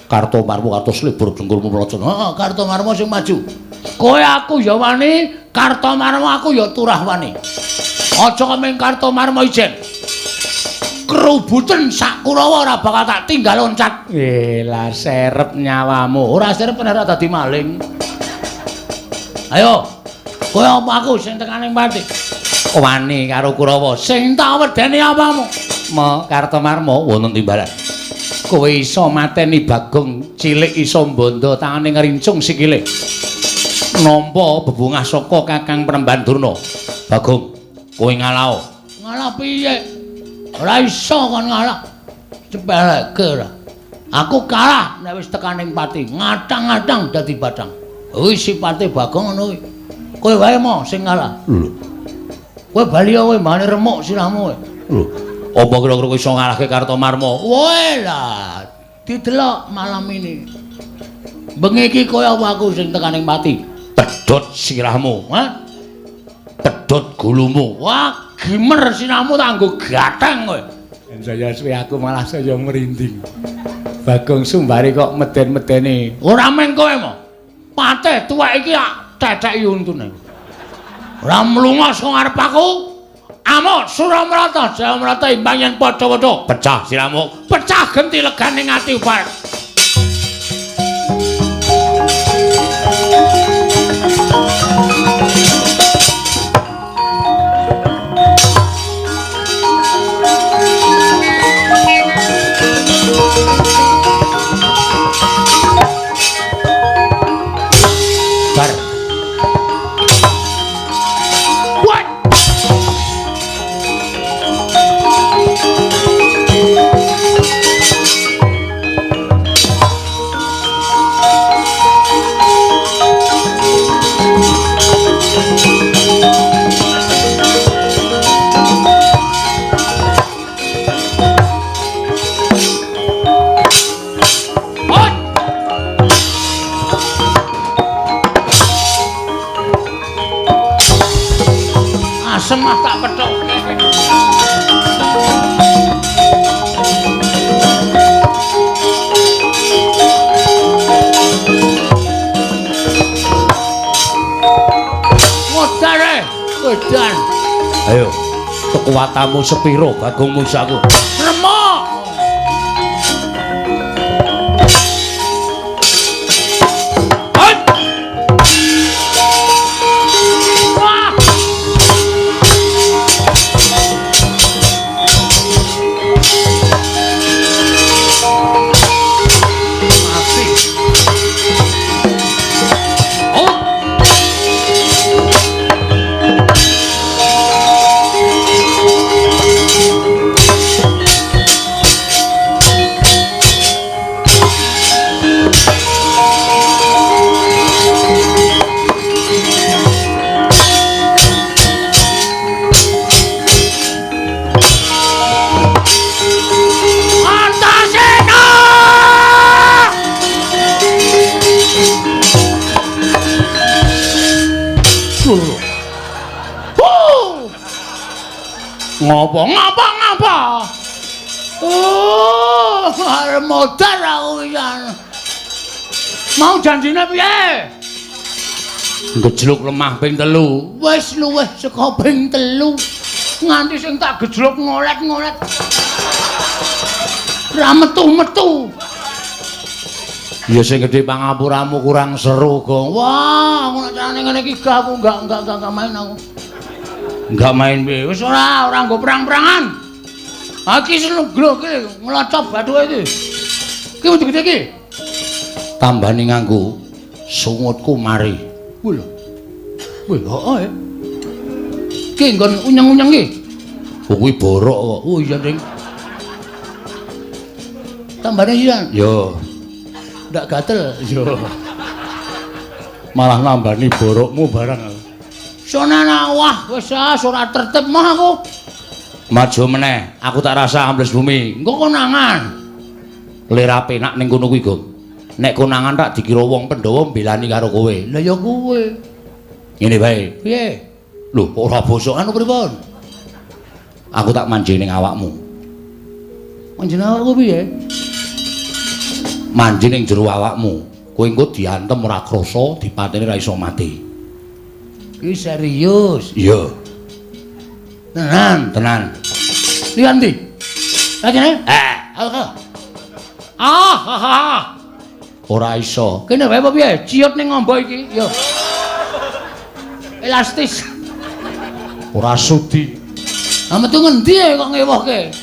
Karta Marmo, Karta Slebor dengkulmu mlocot. Heeh, Karta Marmo sing maju. Kowe aku ya wani, Karta Marmo aku ya turah wani. Aja kemeng Karta Marmo ijen. Kerubuten sak Kurawa ora bakal tak tinggal loncat. Lah serep nyawamu. Ora serep ora dadi maling. Ayo. Kowe apa aku sing tekaning pati? Wani karo Kurawa. Sing tak wedeni apamu? Ma Karta Marmo wonten timbalan. Kowe iso mateni Bagong cilik iso mbondo tangane ngrincung sikile. Nampa bebungah saka Kakang Premban Durna. Bagong, kowe ngalao. Ngalah piye? Ora iso kon ngalah. Cepeleke ora. Aku kalah nek wis tekaning pati, ngatang-ngatang dadi bathang. Kuwi sipate Bagong ngono kuwi. Kowe wae mo sing ngalah. Lho. Kowe bali kowe mbane remuk sirahmu kowe. Lho. Apa kira-kira kowe iso ngalahke Karta Marmo? Woe lah, didelok malam ini. Bengi iki kowe apa aku sing tekaning pati? Pedhot sirahmu, ha? Pedhot gulumu. Wah, gimer sirahmu tak nggo gatheng kowe. Saya suwe aku malah saya merinding. Bagong Sumbari kok meden-medeni. Ora meng kowe mo. Patih tuwek iki tak tetheki untune. Ora mlunga saka ngarep aku. Amuk Suramrata, Jayamrata imbang yen padha-padha. Pecah sirahmu, pecah genti legane ati upar. Bar. What? Asem ah tak pethuk. Modare, wedan. Ayo, kekuatanmu sepiro Bagong Musaku? Remuk. Ngopo ngapa ngapa? Oh, arep modar aku pisan. Mau janjine piye? Gejluk lemah ping 3. Wis luwih saka ping 3. Nganti sing tak gejluk ngolet-ngolet. Ra metu-metu. Ya sing gedhe pangapuramu kurang seru, Gong. Wah, aku nek carane ngene iki gak aku enggak main aku. Enggak main piye? Wis ora nggo perang-perangan. Ha iki seneng iki nglocop bathuke iki. Iki wedi gede iki. Tambane nganggo sungutku mari. Kuwi lho. Kuwi heeh. Iki nggon unyeng-unyeng iki. Oh kuwi borok kok. Oh iya, Ding. Tambane iya. Yo. Ndak gatel. Yo. Malah nambani borokmu barang. Sonana wah wis ora tertib mah aku. Maju meneh, aku tak rasa ambles bumi. Engko konangan. Lera penak ning kono kuwi, Gong. Nek konangan tak dikira wong Pandhawa mbelani karo kowe. Lah ya kowe. Ngene wae. Piye? Lho, kok ora bosokan pripun? Aku tak manjing ning awakmu. Manjing awakku piye? Manjing ning jero awakmu. Kowe engko diantem ora krasa, dipateni ra iso mati. Iki serius. Iya. Tenan, tenan. Liyan ndi? Lah kene? Eh, ah, ah. Ora iso. Kene wae apa piye? Ciut ning ngombo iki. Yo. Elastis. Ora sudi. Ah metu ngendi kok ngewohke?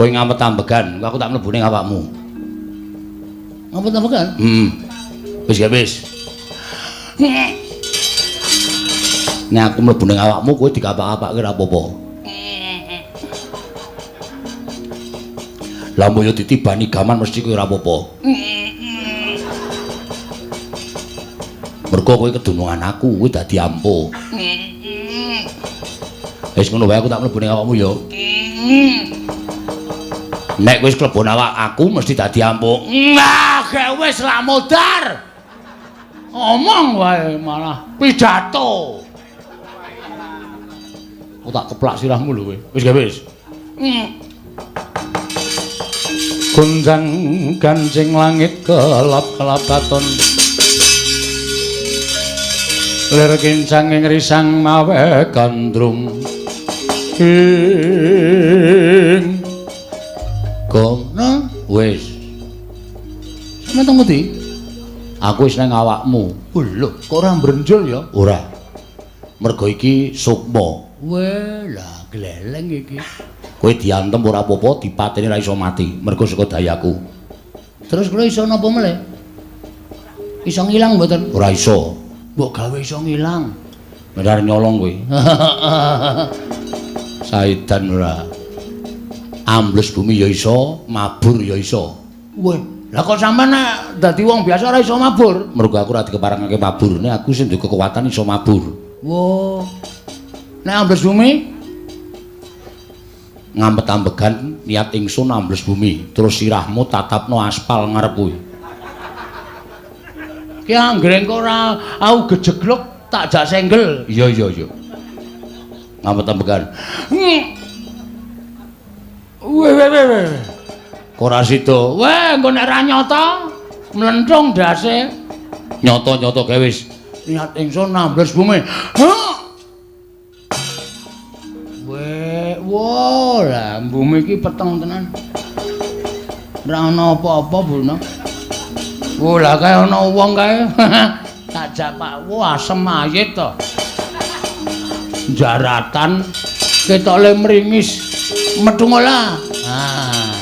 Kowe ngamet ambegan, aku tak mlebu ning awakmu. Ngamet ambegan? Heeh. Wis ya wis. Nek aku mlebu ning awakmu kowe dikapak-kapake ora apa-apa. Lah mbok yo ditibani gaman mesti kowe ora apa-apa. Mergo kowe kedunungan aku, kowe dadi ampuh. Wis ngono wae aku tak mlebu ning awakmu ya. Nek wis klebon awak aku mesti dadi ampuh. Nah, gek wis lah modar. Omong wae malah pidato. Aku tak keplak sirahmu lho kowe. Wis gak wis. Gonjang gancing langit kelap-kelap katon. Lir kincang ing risang mawe gandrung. Ing Gong wis. Sampe teng pundi? Aku wis nang awakmu. Lho, kok ora mbrenjul ya? Ora. Mergo iki sukma. Weh, lah gleleng iki. Kowe diantem ora apa-apa, dipateni ora iso mati, mergo saka dayaku. Terus kula iso napa meleh? Iso ngilang mboten? Ora iso. Mbok gawe iso ngilang. Benar nyolong kowe. Saidan ora. Ambles bumi ya iso, mabur ya iso. Weh, lah kok sampean nek dadi wong biasa ora iso mabur? Mergo aku ora dikeparengake mabur, nek aku sing duwe kekuatan iso mabur. Wah. Nek ambles bumi ngampet ambegan niat ingsun ambles bumi, terus sirahmu tatapno aspal ngarep kuwi. Ki anggere engko ora aku gejegluk tak jak senggel. Iya iya iya. Ngampet ambegan. Weh weh weh. Kok ora sida? Weh, engko nek ora nyata mlenthung ndase. Nyata-nyata gawe wis. Niat ingsun ambles bumi. Weh, wah, lah bumi iki peteng tenan. Ora ana apa-apa, Bu. Wah, lah kae ana wong kae. Tak jak Pak, wah asem mayit to. Jaratan ketoke mringis. Metu ngolah. Ah.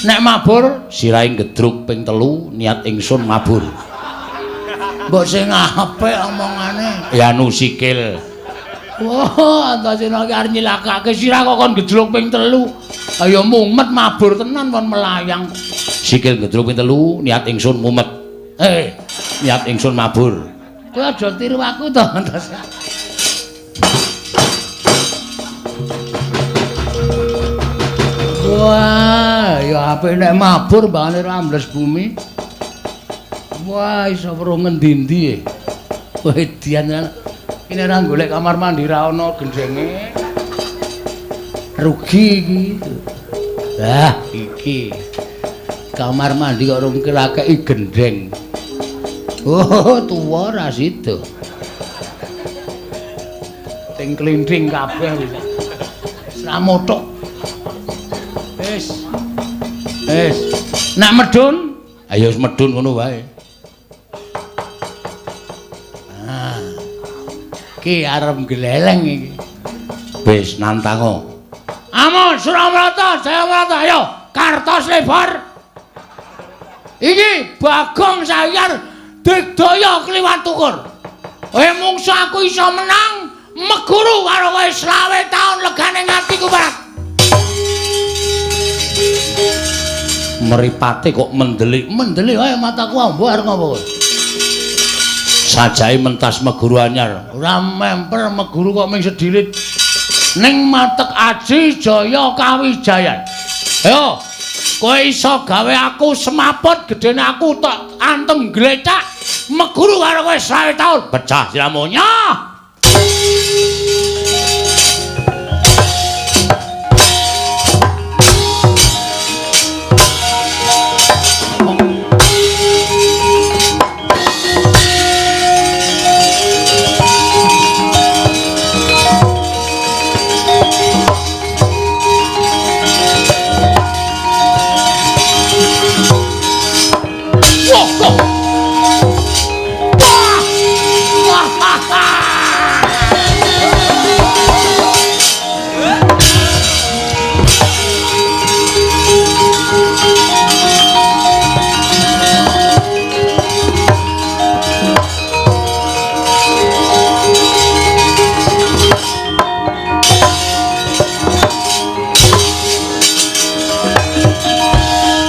Nek mabur sirahe gedruk ping 3 niat ingsun mabur. Mbok sing apik omongane. Ya anu sikil. Wah, Antasena iki arep nyilakake sirah kok kon gejluk ping 3. Ayo mumet mabur tenan kon melayang. Sikil gejluk ping 3 niat ingsun mumet. Eh, niat ingsun mabur. Kowe aja tiru aku to, Antasena. Wah, ya apik nek mabur mbangane ora ambles bumi. Wah, iso weruh ngendi-endi e. Wedian. Ini ora golek kamar mandi ra ana gendenge. Rugi iki. Lah, iki. Kamar mandi kok rung kelakeki gendeng. Oh, tuwa ra sida. Ting klinting kabeh wis. Ora mothok. Wis. Wis. Nak medun, ayo wis medun ngono wae. Ki arep gleleng iki. Wis nantango. Amon Suramrata, Jayamrata, ayo kartos lebar. Iki Bagong Sayar digdaya kliwat tukur. Eh mungsu aku iso menang meguru karo kowe 20 taun legane ngatiku Pak. Mripate kok mendelik. Mendelik wae mataku ambo arep ngopo kowe. Sajae mentas meguru anyar. Ora memper meguru kok ming sedilit. Ning matek aji jaya kawijayan. Ayo, kowe iso gawe aku semaput gedene aku tak antem glecak meguru karo kowe 20 taun. Pecah siramu nyah.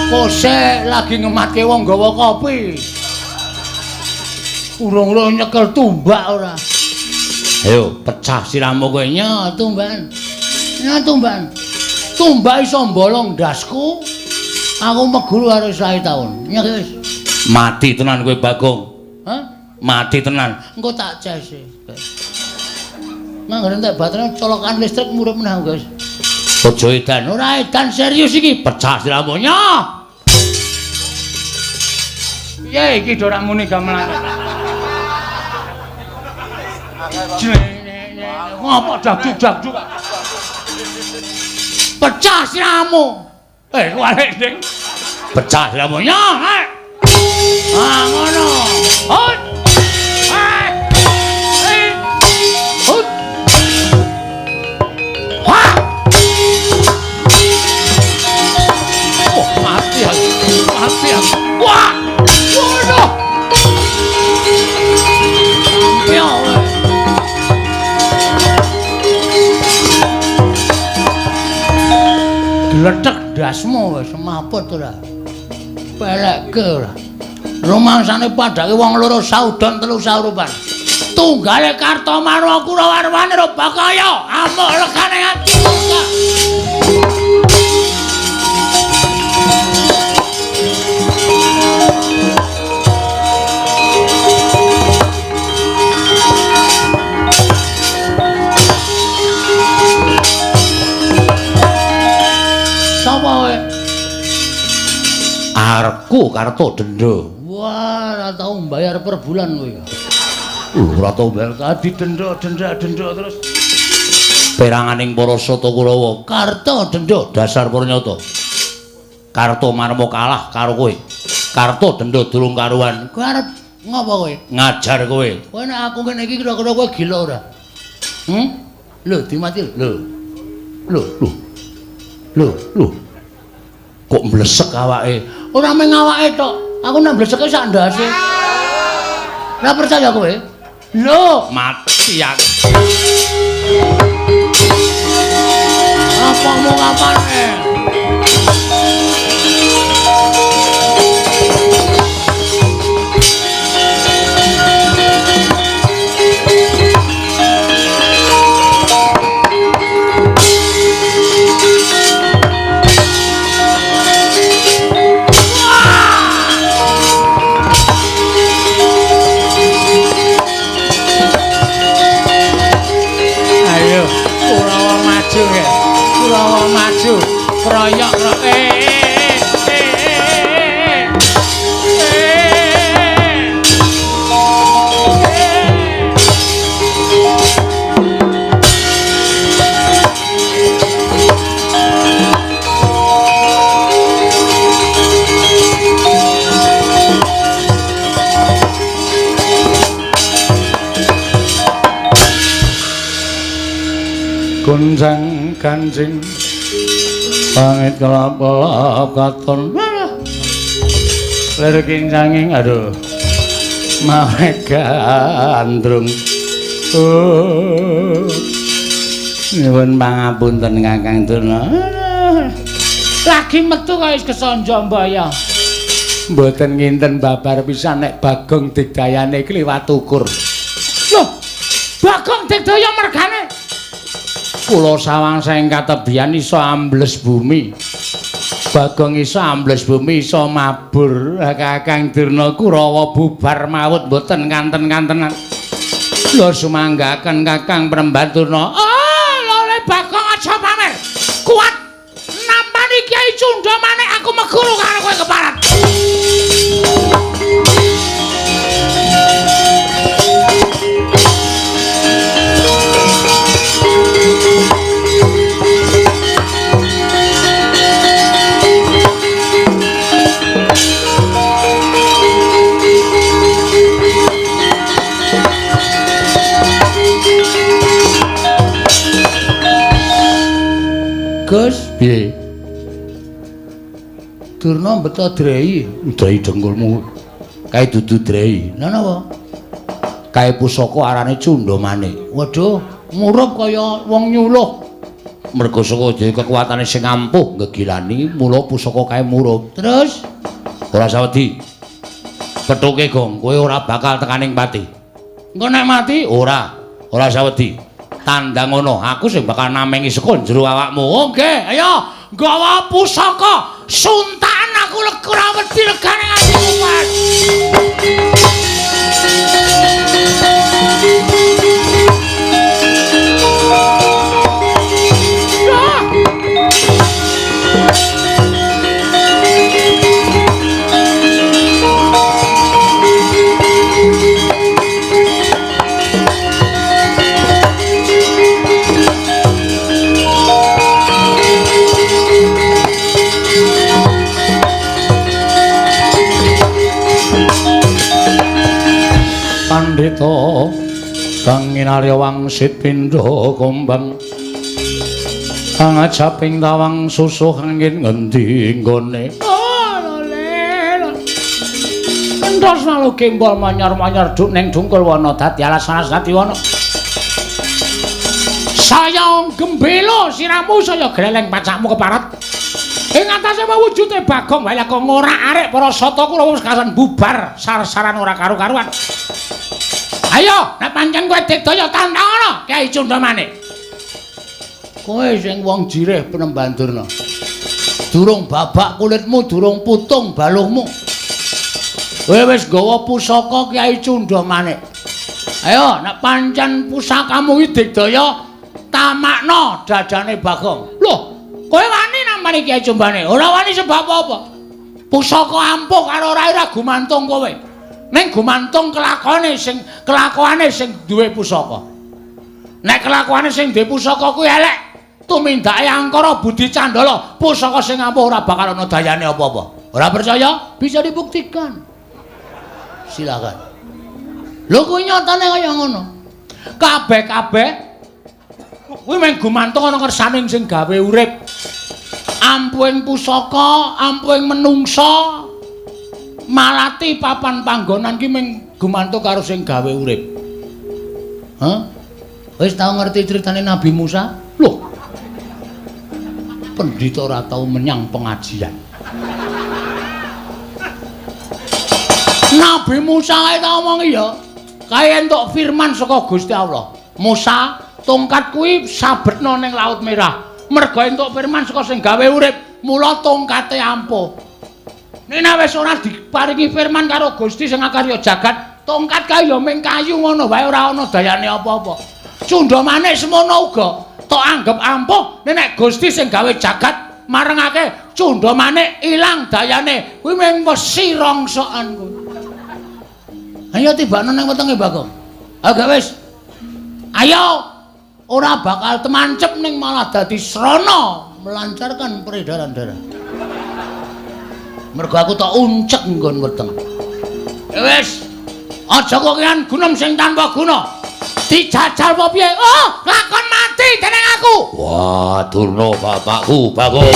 Kose lagi ngematke wong gawa kopi. Urung-urung nyekel tumbak ora. Ayo pecah siramu kowe nya tumbakan. Nya tumbakan. Tumbak iso mbolong ndasku. Aku meguru karo 20 taun. Nya wis. Mati tenan kowe Bagong. Hah? Mati tenan. Engko tak cese. Nang entek baterainya colokan listrik murup meneh, guys. Aja edan. Ora edan serius iki. Pecah siramu nya. Piye iki do ora muni gamelan. Ngopo dakjuk-dakjuk. Pecah siramu. Kuwalik ding. Pecah siramu nya. Ah ngono. Hut. Hut. Wah. Oh, mati aku. Mati aku. Wah. Waduh. Piye? Gledhek ndasmu wis semaput ora. Pelekke ora. Rumangsane padake wong loro saudon telu saurupan. Tunggale Kartomarwa Kurawarwane Robakaya amuk legane ati murka. Sapa kowe? Arepku Karto Dendo. Wah, ora tau mbayar per bulan kowe. Ora tau bayar tadi dendo denda dendo terus. Peranganing para Sata Kurawa, Karto Dendo dasar purnyata. Karto Marmo kalah karo kowe. Karto Dendo durung karuan. Kowe arep ngopo kowe? Ngajar kowe. Kowe nek aku ngene iki kira-kira kowe gila ora? Lho, dimati lho. Lho, lho. Lho, lho. Kok mblesek awake? Ora mung awake tok. Aku nek mbleseke sak ndase. Ora percaya kowe? Lho, mati aku. Apa mau kapane? Ayo, Kurawa maju ya. Kurawa maju. Kroyok Gonjang kancing pangit kelap-kelap katon lir kincanging aduh mawe gandrung. Oh, nyuwun pangapunten Kakang Durna. Lagi metu kaya wis kesanja mbaya. Mboten nginten babar pisan nek Bagong Digdayane iki liwat ukur. Loh, Bagong Digdaya mergane kula sawang saking katebian iso ambles bumi. Bagong iso ambles bumi, iso mabur. Kakang Durna Kurawa bubar maut mboten kanten-kantenan. Lho sumanggaken Kakang Premban Durna. Oh, lho Bagong aja pamer. Kuat nampani Kyai Cundha Manik aku meguru karo kowe keparat. Gus, piye? Durna beto drei, drei dengkulmu. Kae dudu drei. Lha napa? Kae pusaka arane Cundha Manik. Waduh, murup kaya wong nyuluh. Merga saka dhewe kekuatane sing ampuh ngegilani, mula pusaka kae murup. Terus ora usah wedi. Pethuke Gong, kowe ora bakal tekaning pati. Engko nek mati ora, ora usah wedi. Tandang ngono, aku sing bakal namengi saka jero awakmu. Oh nggih, ayo nggawa pusaka. Suntakan aku ora wedi legane nganti kumat. Pandhita kang nginarya wangsit pindha kumbang kang ajaping tawang susuh angin ngendi nggone. Oh lho. Entos lalu gembol manyar-manyar duk ning dungkul wana dadi alas alas dadi wana. Saya gembelo siramu saya gleleng pacakmu keparat. Ing atase wujude Bagong wae kok ngorak-arik para sata kula wis kasan bubar sar-saran ora karu-karuan. Ayo, nek pancen kowe Digdaya tantang Kyai Cundha Manik. Kowe sing wong jirih Penemban Durna. Durung babak kulitmu, durung putung baluhmu. Kowe wis nggawa pusaka Kyai Cundha Manik. Ayo, nek pancen pusakamu iki Digdaya, tamakno dadane Bagong. Loh, kowe wani nampani Kyai Cundha Manik? Ora wani sebab apa? Pusaka ampuh karo ora ora gumantung kowe. Ning gumantung kelakone sing kelakuane sing duwe pusaka. Nek kelakuane sing duwe pusaka kuwi elek, tumindake angkara budi candala, pusaka sing ampuh ora bakal ana dayane apa-apa. Ora percaya? Bisa dibuktikan. Silakan. Lho kuwi nyatane kaya ngono. Kabeh-kabeh kuwi mung gumantung ana kersane sing gawe urip. Ampuhing pusaka, ampuhing menungsa, malati papan panggonan ki mung gumantung karo sing gawe urip. Hah? Wis tau ngerti critane Nabi Musa? Loh. Pendhita ora tau menyang pengajian. Nabi Musa kae tau omong ya, kae entuk firman saka Gusti Allah. Musa, tongkat kuwi sabetno ning Laut Merah. Merga entuk firman saka sing gawe urip, mula tongkate ampuh. Nek wis ora diparingi firman karo Gusti sing akarya jagat, tongkat kae ya mung kayu ngono wae ora ana dayane apa-apa. Cundha Manik semono uga tok anggep ampuh, nek Gusti sing gawe jagat marengake Cundha Manik ilang dayane, kuwi mung wesi rongsokan kuwi. Ayo tibakno nang wetenge Bagong. Ayo gak wis. Ayo ora bakal temancep ning malah dadi srana melancarkan peredaran darah. Mergo aku tak uncek nggon weteng. Ya wis. Aja kokean gunem sing tanpa guna. Dijajal apa piye? Oh, lakon mati dening aku. Wah, Durna bapakku, Bagong.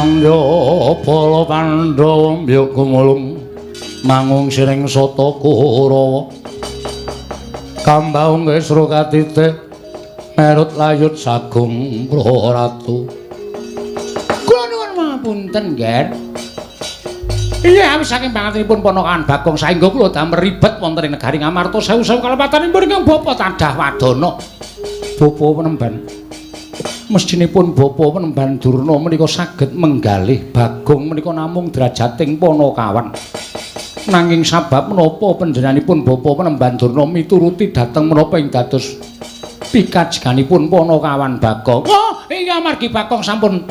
Sandya para Pandhawa mbyuk gumulung mangung siring sata Kurawa. Kambaung kesro katite merut layut sagung praratu. Kula nuwun pangapunten, Nger. Iya, awis saking pangantenipun ponakan Bagong saengga kula damel ribet wonten ing negari Ngamarta sewu-sewu kalepatanipun ingkang bapa tadah wadana. Bapa penemban. Mestinipun bapa penemban Durna menika saged menggalih Bagong menika namung drajating panakawan. Nanging sabab menapa panjenenganipun bapa penemban Durna mituruti dhateng menapa ing dados pikajeganipun panakawan Bagong. Oh, iya amargi Bagong sampun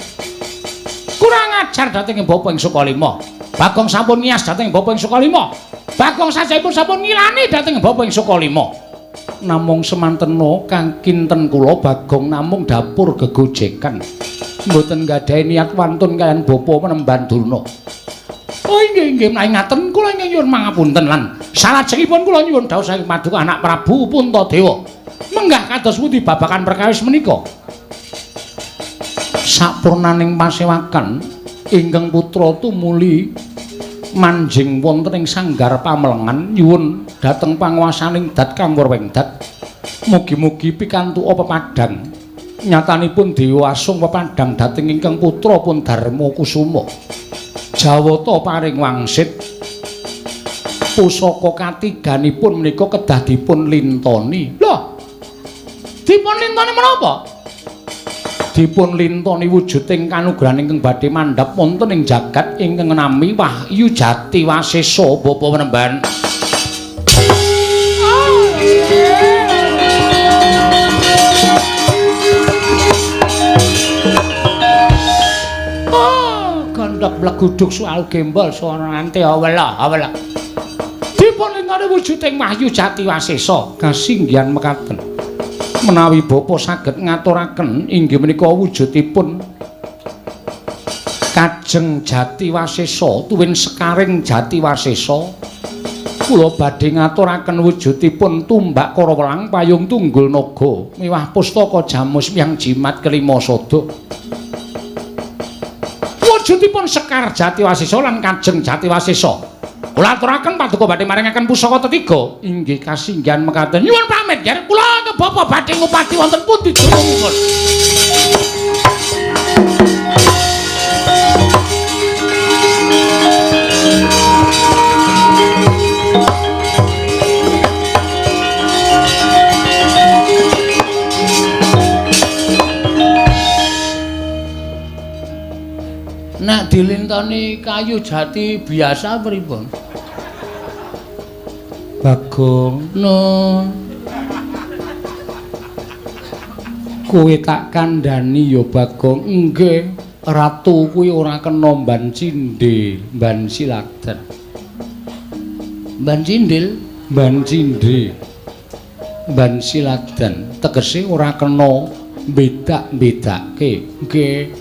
kurang ajar dhateng bapa ing Sukalima. Bagong sampun ngias dhateng bapa ing Sukalima. Bagong sajahipun sampun ngilani dhateng bapa ing Sukalima. Namung semantena kang kinten kula Bagong namung dapur gegojekan. Mboten nggadahi niat wantun kaliyan bapa penemban Durna. Oh inggih inggih menawi ngaten kula ingkang nyuwun mangapunten lan salajengipun kula nyuwun dawuh saking paduka anak Prabu Puntadewa. Menggah kados pundi babagan perkawis menika? Sapurnaning pasewakan ingkang putra tumuli manjing wonten ing sanggar pamelengan nyuwun dhateng panguwasaning dat kang werwengdat. Mugi-mugi pikantuk pepadang. Nyatanipun Dewa Asung pepadang dhateng ingkang putra pun Darma Kusuma. Jawata paring wangsit pusaka katiganipun menika kedah dipun lintoni. Lho. Dipun lintoni menapa? Dipun lintoni wujuding kanugrahan ingkang badhe mandhap wonten ing jagat ingkang nami Wahyu Jati Wasesa bapa penemban. Oh, gondok bleguduk soal gembol sonante awela awela. Dipun lintoni wujuding Wahyu Jati Wasesa kasinggihan mekaten. Menawi bapa saged ngaturaken inggih menika wujudipun Kajeng Jati Wasesa tuwin sekaring Jati Wasesa, kula badhe ngaturaken wujudipun tumbak Karawelang payung tunggul naga miwah pustaka jamus miyang jimat kelima sada. Wujudipun Sekar Jati Wasesa lan Kajeng Jati Wasesa. Kula aturaken paduka badhe maringaken pusaka tetiga. Inggih kasinggihan mekaten. Nyuwun pamit nger, kula ke bapa badhe ngupati wonten pundi dunungipun. Nek dilintoni kayu jati biasa pripun? Bagong, nun. Kowe tak kandhani ya Bagong. Nggih, ratu kuwi ora kena mban cindhe, mban siladan. Mban cindil, mban cindhe. Mban siladan tegese ora kena bedak-bedake. Nggih.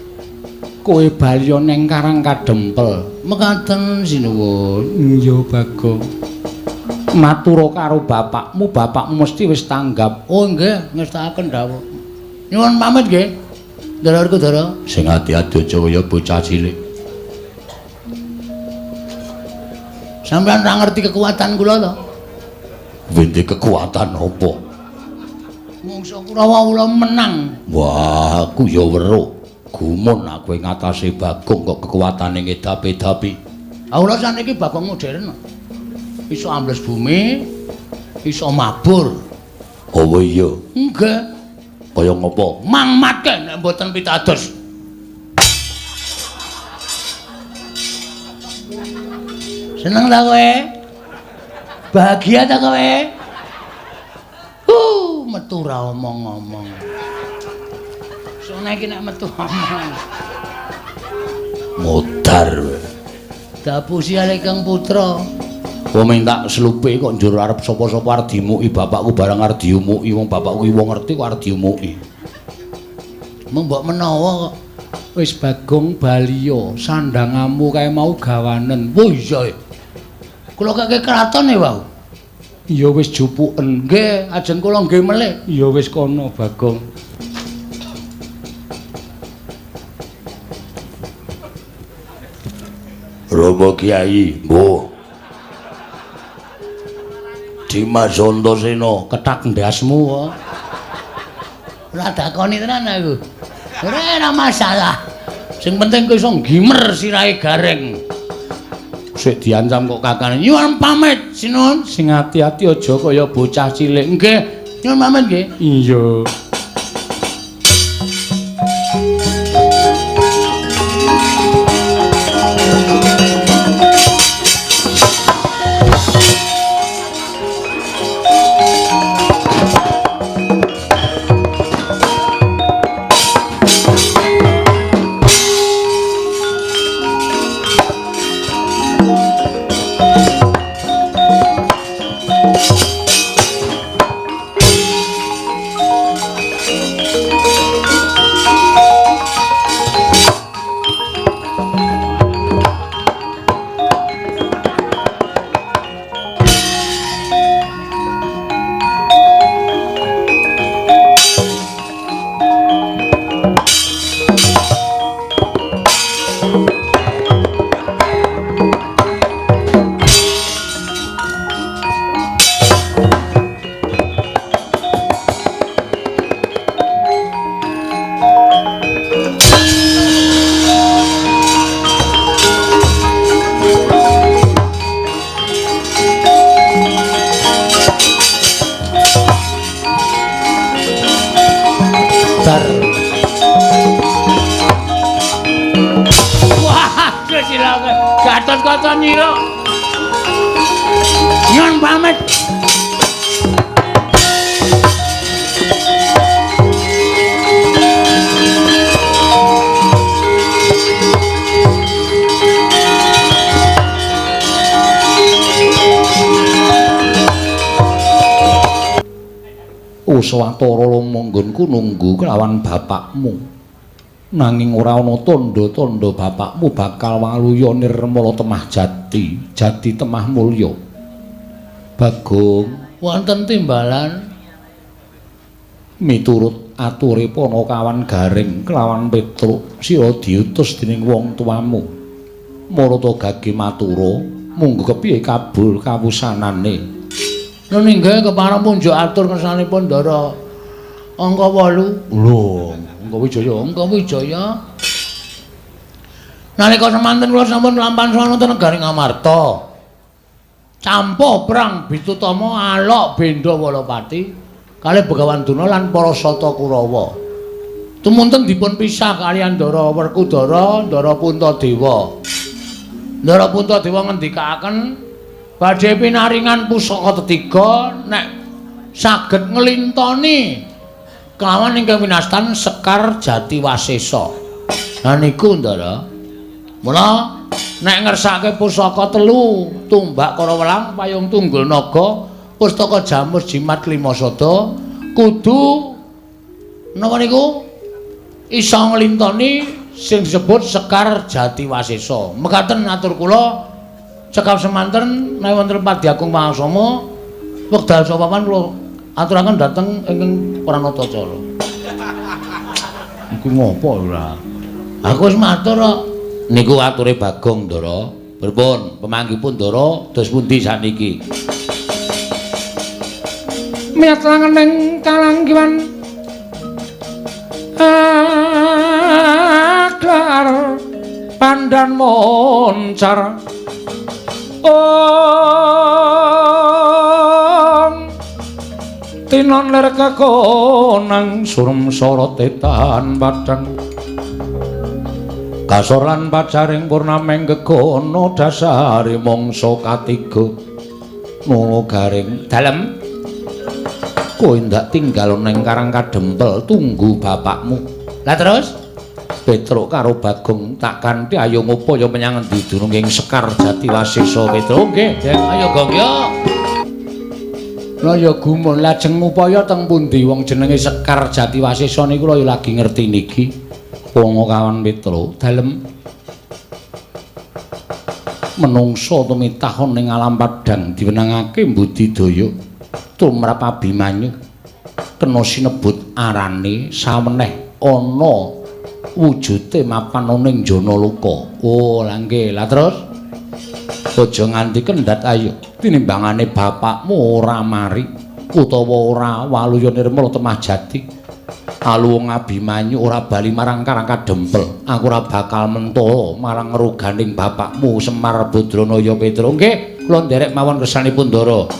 Kowe bali neng Karang Kadempel. Mekaten sinuwun. Iya Bagong. Matura karo bapakmu, bapakmu mesti wis tanggap. Oh nggih, ngestakaken dawuh. Nyuwun pamit nggih. Ndara Werkudara. Sing ati-ati aja kaya bocah cilik. Sampeyan ora ngerti kekuatan kula to? Wende kekuatan apa? Mungsa Kurawa kula menang. Wah, aku ya weruh. Gumun aku ing atase Bagong kok kekuatane ngedapi-dapi. Ah kula saniki Bagong modern. Iso ambles bumi, iso mabur. Oh iya. Nggih. Kaya ngopo? Mangmatke nek mboten pitados. Seneng ta kowe? Bahagia ta kowe? Metu ra omong-omong. Sone iki nek metu omong. Modar. Dapusi ale Kang Putra. Wong minta slupe kok njur arep sapa-sapa arep dimuki bapakku barang arep diumuki wong bapakku wong ngerti kok arep diumuki. Mung mbok menawa kok. Wis Bagong baliya sandangamu kae mau gawanen. Oh iya. Kula kake kraton e wau. Ya wis jupuken. Nggih, ajeng kula nggih melih. Ya wis kono Bagong. Rama Kiai, mbuh. Dimas Antasena, Kethak ndasmu kok. Ora dakoni tenan aku. Ora masalah. Sing penting kowe iso nggimer sirahe Gareng. Sik diancam kok kakane. Nyuwun pamit, sinuwun. Sing ati-ati aja kaya bocah cilik. Nggih, nyuwun pamit nggih. Iya. Gatotkaca nyira. Nyuwun pamit. Uswatara lumanggonku nunggu kelawan bapakmu. Nanging ora ana tandha-tandha bapakmu bakal waluya nirmala temah jati, jati temah mulya. Bagong, wonten timbalan miturut ature Panakawan Gareng kelawan Petruk, sira diutus dening wong tuamu. Marata gage matura, munggo kepiye kabul kawusanane. Nun inggih kepareng punjuk atur kersanipun Ndara angka 8. Lho, Angka Wijaya, Angka Wijaya. Nalika semanten kula sampun lampahan sowan wonten negari Ngamarta. Campuh perang Bitutama alok benda Walapati kalih Begawan Durna lan para Sata Kurawa. Tumunten dipun pisah kaliyan Ndara Werkudara, Ndara Puntadewa. Ndara Puntadewa ngendikaaken badhe pinaringan pusaka tetiga nek saged nglintoni kelawan ingkang winastan Sekar Jatiwasesa. Lah niku Ndara. Mula nek ngersake pusaka telu, tumbak Karawelang, payung tunggul naga, pustaka jamus jimat lima sada, kudu napa niku iso nglintoni sing disebut Sekar Jatiwasesa. Mekaten atur kula cekap semanten menawi wonten Padyagung Pangasama wekdal sapapan kula aturaken dhateng ingkang Pranatacara. Iku ngopo ora? Aku wis matur kok. Niku ature Bagong, Ndara. Pripun pemanggipun Ndara dos pundi sakniki? Miyat langening kalanggiwan aklar pandan moncar. Ong tinon lir kekonang surem sorote tan padang kasor lan pacaring purnameng gegono dasare mangsa katiga. Nolo Garing dalem kowe ndak tinggal ning Karang Kadempel tunggu bapakmu. Lah terus Petruk karo Bagong tak kanthi ayo ngupaya menyang endi dununging Sekar Jatiwasesa. Petruk nggih, ayo Gong yo. Lah ya gumun lajeng ngupaya teng pundi wong jenenge Sekar Jatiwasesa niku lho lagi ngerti niki. Panakawan Petruk dalem menungsa tumitah ning alam padhang diwenangake mbudidaya tumrap Abimanyu kena sinebut arane saweneh ana wujude mapan ning jana loka. Oh, lha nggih. Lah terus Aja nganti kendhat ayo. Tinimbangane bapakmu ora mari utawa ora waluya nirmala temah jati. Aluwung Abimanyu ora bali marang Karang Kadempel. Aku ora bakal mentala marang roganing bapakmu Semar Badranaya Petruk. Nggih, kula nderek mawon kersanipun Ndara.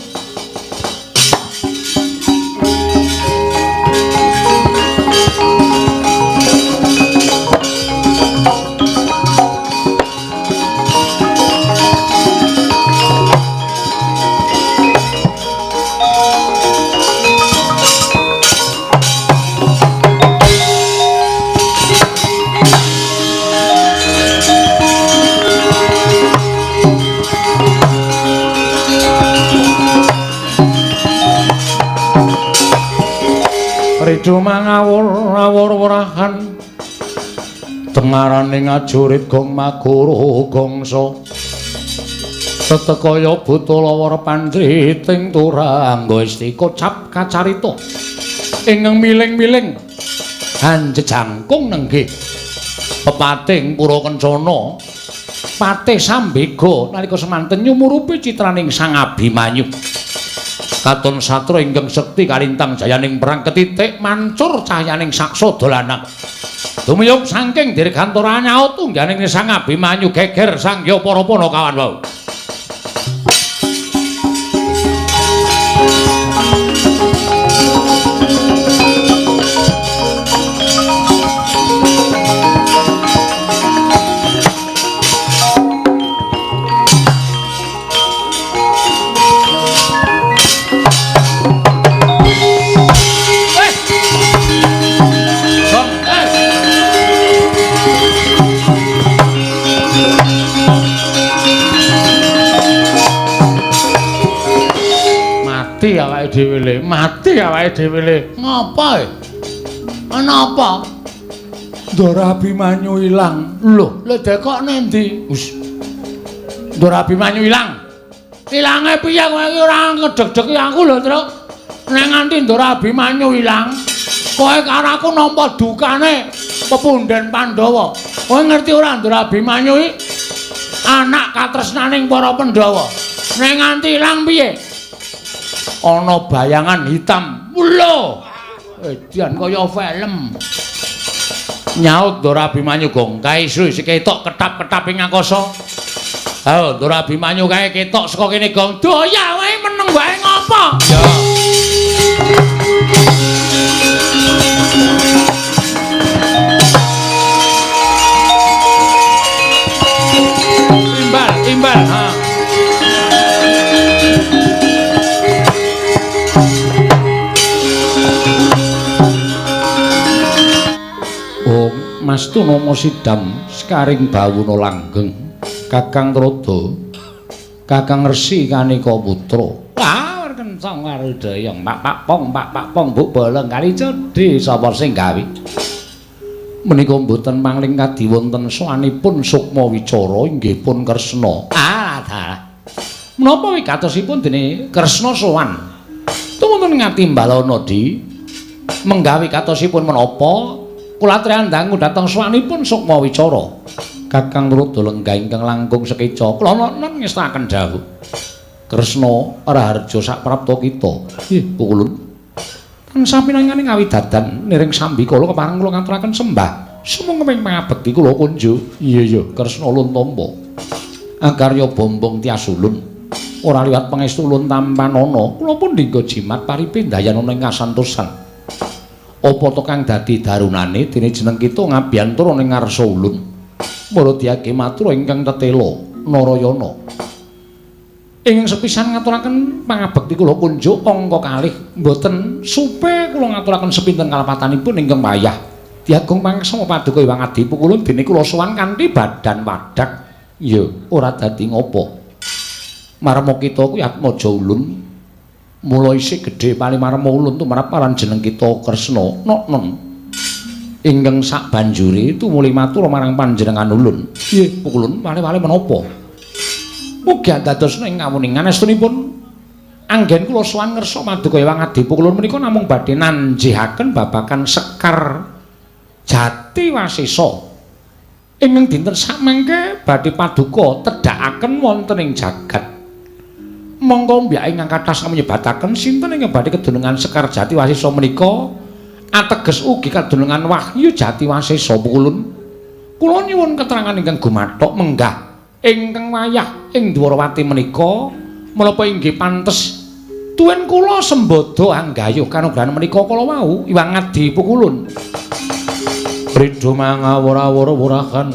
Ridu mangawur-awur werahan tengarane ngajurit gong maguru gongso tetekaya buta lawara pandriting turangga istika cap kacarita ingkang miling-miling hanjejangkung nenggih pepating pura kencana patih sambega nalika semanten nyumurupi citraning Sang Abimanyu. Katon satra ingkang sekti kalintang jayaning perang ketitik mancur cahyaning saksa dolanan. Dumiyup saking dirgantara nyaut tungganing Sang Abimanyu geger sangya para panakawan wau. Mati awake dhewe le, mati awake dhewe le. Ngapa e? Ana apa? Ndara Abimanyu ilang. Lho, lho dekok nendi? Wis. Ndara Abimanyu ilang. Ilange piye kowe iki ora ngedeg-degi aku lho, Truk. Nek nganti Ndara Abimanyu ilang, kowe karo aku nampa dukane pepunden Pandhawa. Kowe ngerti ora Ndara Abimanyu iki anak katresnaning para Pandhawa. Nek nganti ilang piye? Ana bayangan hitam. Lho. Edian kaya film. Nyaut Ndara Abimanyu gong kae isu isih ketok ketap-ketap ing angkasa. Ha, Ndara Abimanyu kae ketok saka kene gong. Doya wae meneng wae ngopo? Ya. Imbal, imbal, ha. Mas Tunama Sidam sekaring bawuna langgeng Kakang Trada Kakang Resi Kanika Putra. Wah, kencang karo dayang pak pak pong pak pak pong buk bolong kali cedhi sapa sing gawe. Menika mboten mangling kadi wonten sowanipun Sukma Wicara inggih pun Kresna. Ah, dalah. Menapa wigatosipun dene Kresna sowan? Tumunten ngatimbalana di menggawe katosipun menapa? Kula atriyan dangu dhateng sowanipun Sukma Wicara. Kakang Trada lenggah ingkang langkung sekeca. Kula non ngestakaken dawuh. Kresna raharja saprapta kita. Nggih, pukulun. Tansah pinanggane ngawidadan niring sambikala kepareng kula ngaturaken sembah. Sumangga ing pangabekti kula kunjuk. Iya iya, Kresna ulun tampa. Akarya bombong tias ulun. Ora liwat pangestu ulun tampanana. Kula pun dinggo jimat paripe ndayanana ing kasantosan. Apa to kang dadi darunane dene jeneng kita ngabiyantara ning ngarsa ulun. Mula diage matur ingkang tetela Narayana. Ingkang sepisan ngaturaken pangabekti kula kunjuk angka kalih mboten supe kula ngaturaken sepinten kalepatanipun ingkang wayah. Diagung pangeksa paduka Hyang Adi Pukulun dene kula sowan kanthi badan wadak. Ya ora dadi ngopo. Marma kita kuwi atmaja ulun. Mula isih gedhe palimarma ulun tumrap aran jeneng kita Kresna noknen ingkang sabanjure tumuli matur marang panjenengan ulun. Nggih, pukulun wale-wale menapa? Mugi andadosna ing kawuningan estunipun anggen kula sowan ngersa maduka Hyang Adi Pukulun menika namung badhe nanjihaken babagan sekar jati wasesa. Ingkang dinten samangke badhe paduka tedhakaken kamulyakaken wonten ing jagat. Monggo mbiyake ingkang kathah samnyebataken sinten ingkang badhe kedunungan Sekar Jati Wasesa menika ateges ugi kadunungan Wahyu Jati Wasesa Pukulun. Kula nyuwun keterangan ingkang gumathok menggah ingkang wayah ing Dwarawati menika menapa inggih pantes tuwin kula sembada anggayuh kanugrahan menika kala wau Iwang Adi Pukulun. Ridho mangawur-awur wurahan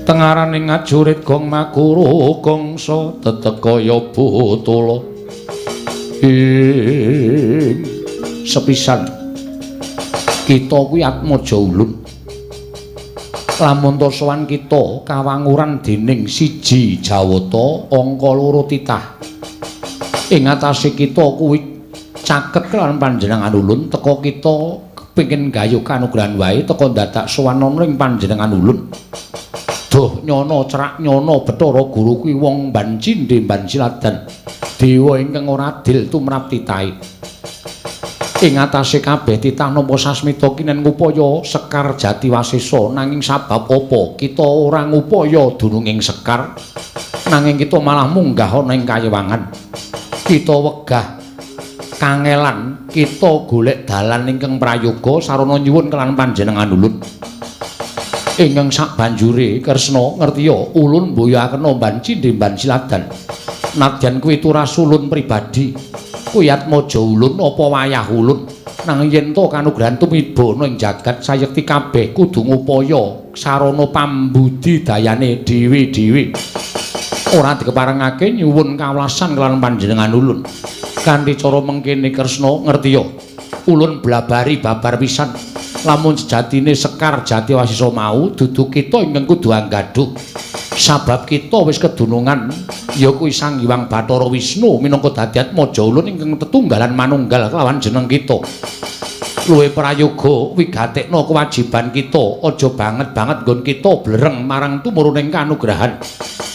tengaraning ngajurit gong makuru gongso tetek kaya botolo ing sepisan kita kuwi atmaja ulun. Lamun ta sowan kita kawanguran dening siji Jawata angka loro titah ing atase kita kuwi caket kelawan panjenengan ulun teka kita kepengin gayuh kanugrahan wae teka dadak sowan ana ing panjenengan ulun. Duh nyono cerak nyono Bathara Guru kuwi wong mban cindhe mban siladan dewa ingkang ora adil tumrap titahe. Ing atase kabeh titah nampa sasmita kinen ngupaya Sekar Jati Wasesa nanging sabab apa kita ora ngupaya dununging sekar nanging kita malah munggah ana ing kayewangan. Kita wegah kangelan kita golek dalan ingkang prayoga sarana nyuwun kelawan panjenengan ulun. Ingkang sabanjure Kresna ngertiya ulun mboyoaken mban cindhe mban siladan nadyan kuwi turasulun pribadi kuwi atmaja ulun apa wayah ulun nanging yen to kanugrahan tumiba ana ing jagat sayekti kabeh kudu ngupaya sarana pambudidayane dhewe-dhewe ora dikeparengake nyuwun kawelasan kelawan panjenengan ulun. Kanthi cara mengkene Kresna ngertiya ulun blabari babar pisan lamun sejatine Sekar Jati Wasesa mau dudu kita ingkang kudu anggadhuh sabab kita wis kedunungan ya kuwi Sang Hyang Bathara Wisnu minangka dadi atmaja ulun ingkang tetunggalan manunggal kelawan jeneng kita. Luwih prayoga wigatekna kewajiban kita aja banget-banget nggon kita blereng marang tumuruning kanugrahan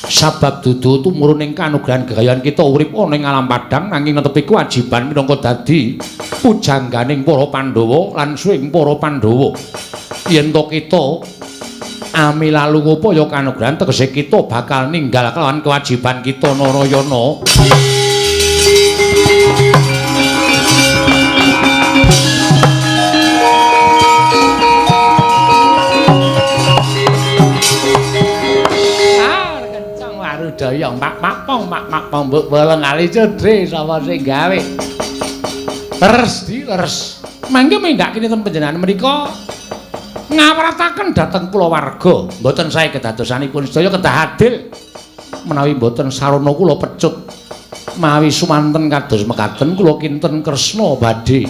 sabab dudu tumuruning kanugrahan gegayan kita urip ana ing alam padhang nanging netepi kewajiban minangka dadi pujangganing para Pandhawa lan suwing para Pandhawa. Yen to kita ami lalu ngupaya kanugrahan tegese kita bakal ninggal kelawan kewajiban kita Narayana. Kencang warudaya mak mak pong mak mak pong mbok bolong ali cedhe sapa sing gawe. Leres di leres. Mangke mindhak kinten panjenengan menika ngawrataken dhateng kulawarga. Mboten sae kedadosanipun sedaya kedah adil. Menawi mboten sarana kula pecut. Mawi sumanten kados mekaten kula kinten Kresna badhe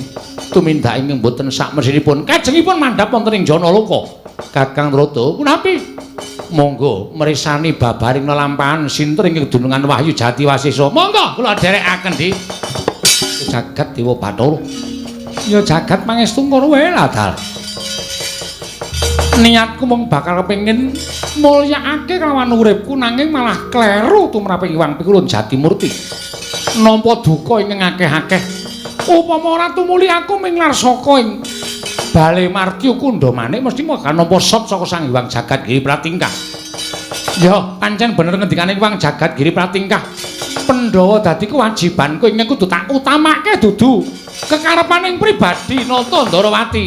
tumindak ingkang mboten sakmesinipun. Kajengipun mandhap wonten ing Janaloka. Kakang Trata punapi? Monggo mresani babaring lelampahan sinten ingkang dunungan Wahyu Jati Wasesa. Monggo kula dherekaken di jagat Dewa Bathara. Ya jagat pangestu ngono wae lah dal. Niatku mung bakal kepengin mulyakake kelawan uripku nanging malah kleru tumrap Hyang Pikulun Jatimurti. Nampa duka ingkang akeh-akeh. Upama ora tumuli aku minglar saka ing Bale Martya Kundha Manik mesti bakal nampa sot saka Sang Hyang Jagat Giri Pratingkah. Ya, pancen bener ngendikane Hyang Jagat Giri Pratingkah. Pandhawa dadi kewajibanku ingkang kudu tak utamake dudu kekarepaning pribadi Nata Ndorowati.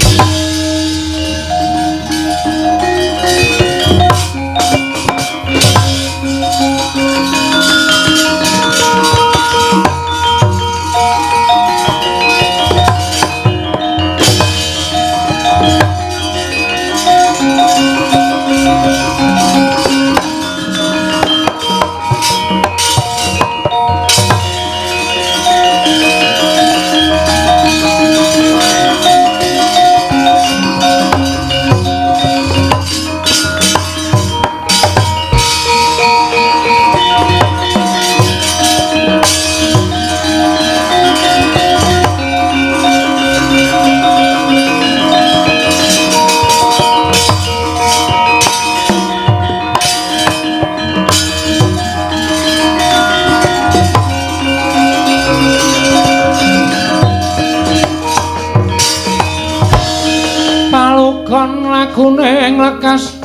Lakune nglekas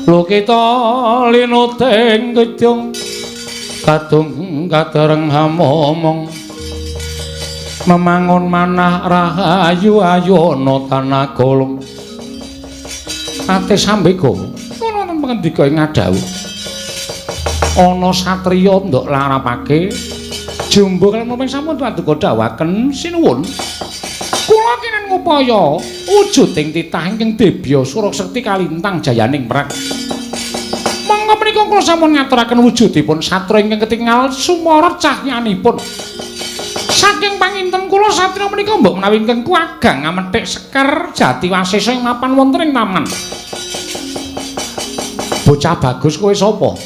Lukita linuting kidung kadung kadereng hamomong memangun manah rahayu ayu ana tanah golong ate sambega wonten pangendika ing ngadhawuh ana satriya ndok larapake jumbo kaliyan menapa sampun paduka dawuhaken sinuwun kula kinen ngupaya wujuding titah ingkang debya surasekti kalintang jayaning perang. Monggo menika kula sampun ngaturaken wujudipun satra ingkang ketingal sumara cahyanipun. Saking panginten kula satriya menika mbok menawi ingkang kuwagang ngamethik sekar jati wasesa ing mapan wonten ing taman. Bocah bagus kowe sapa?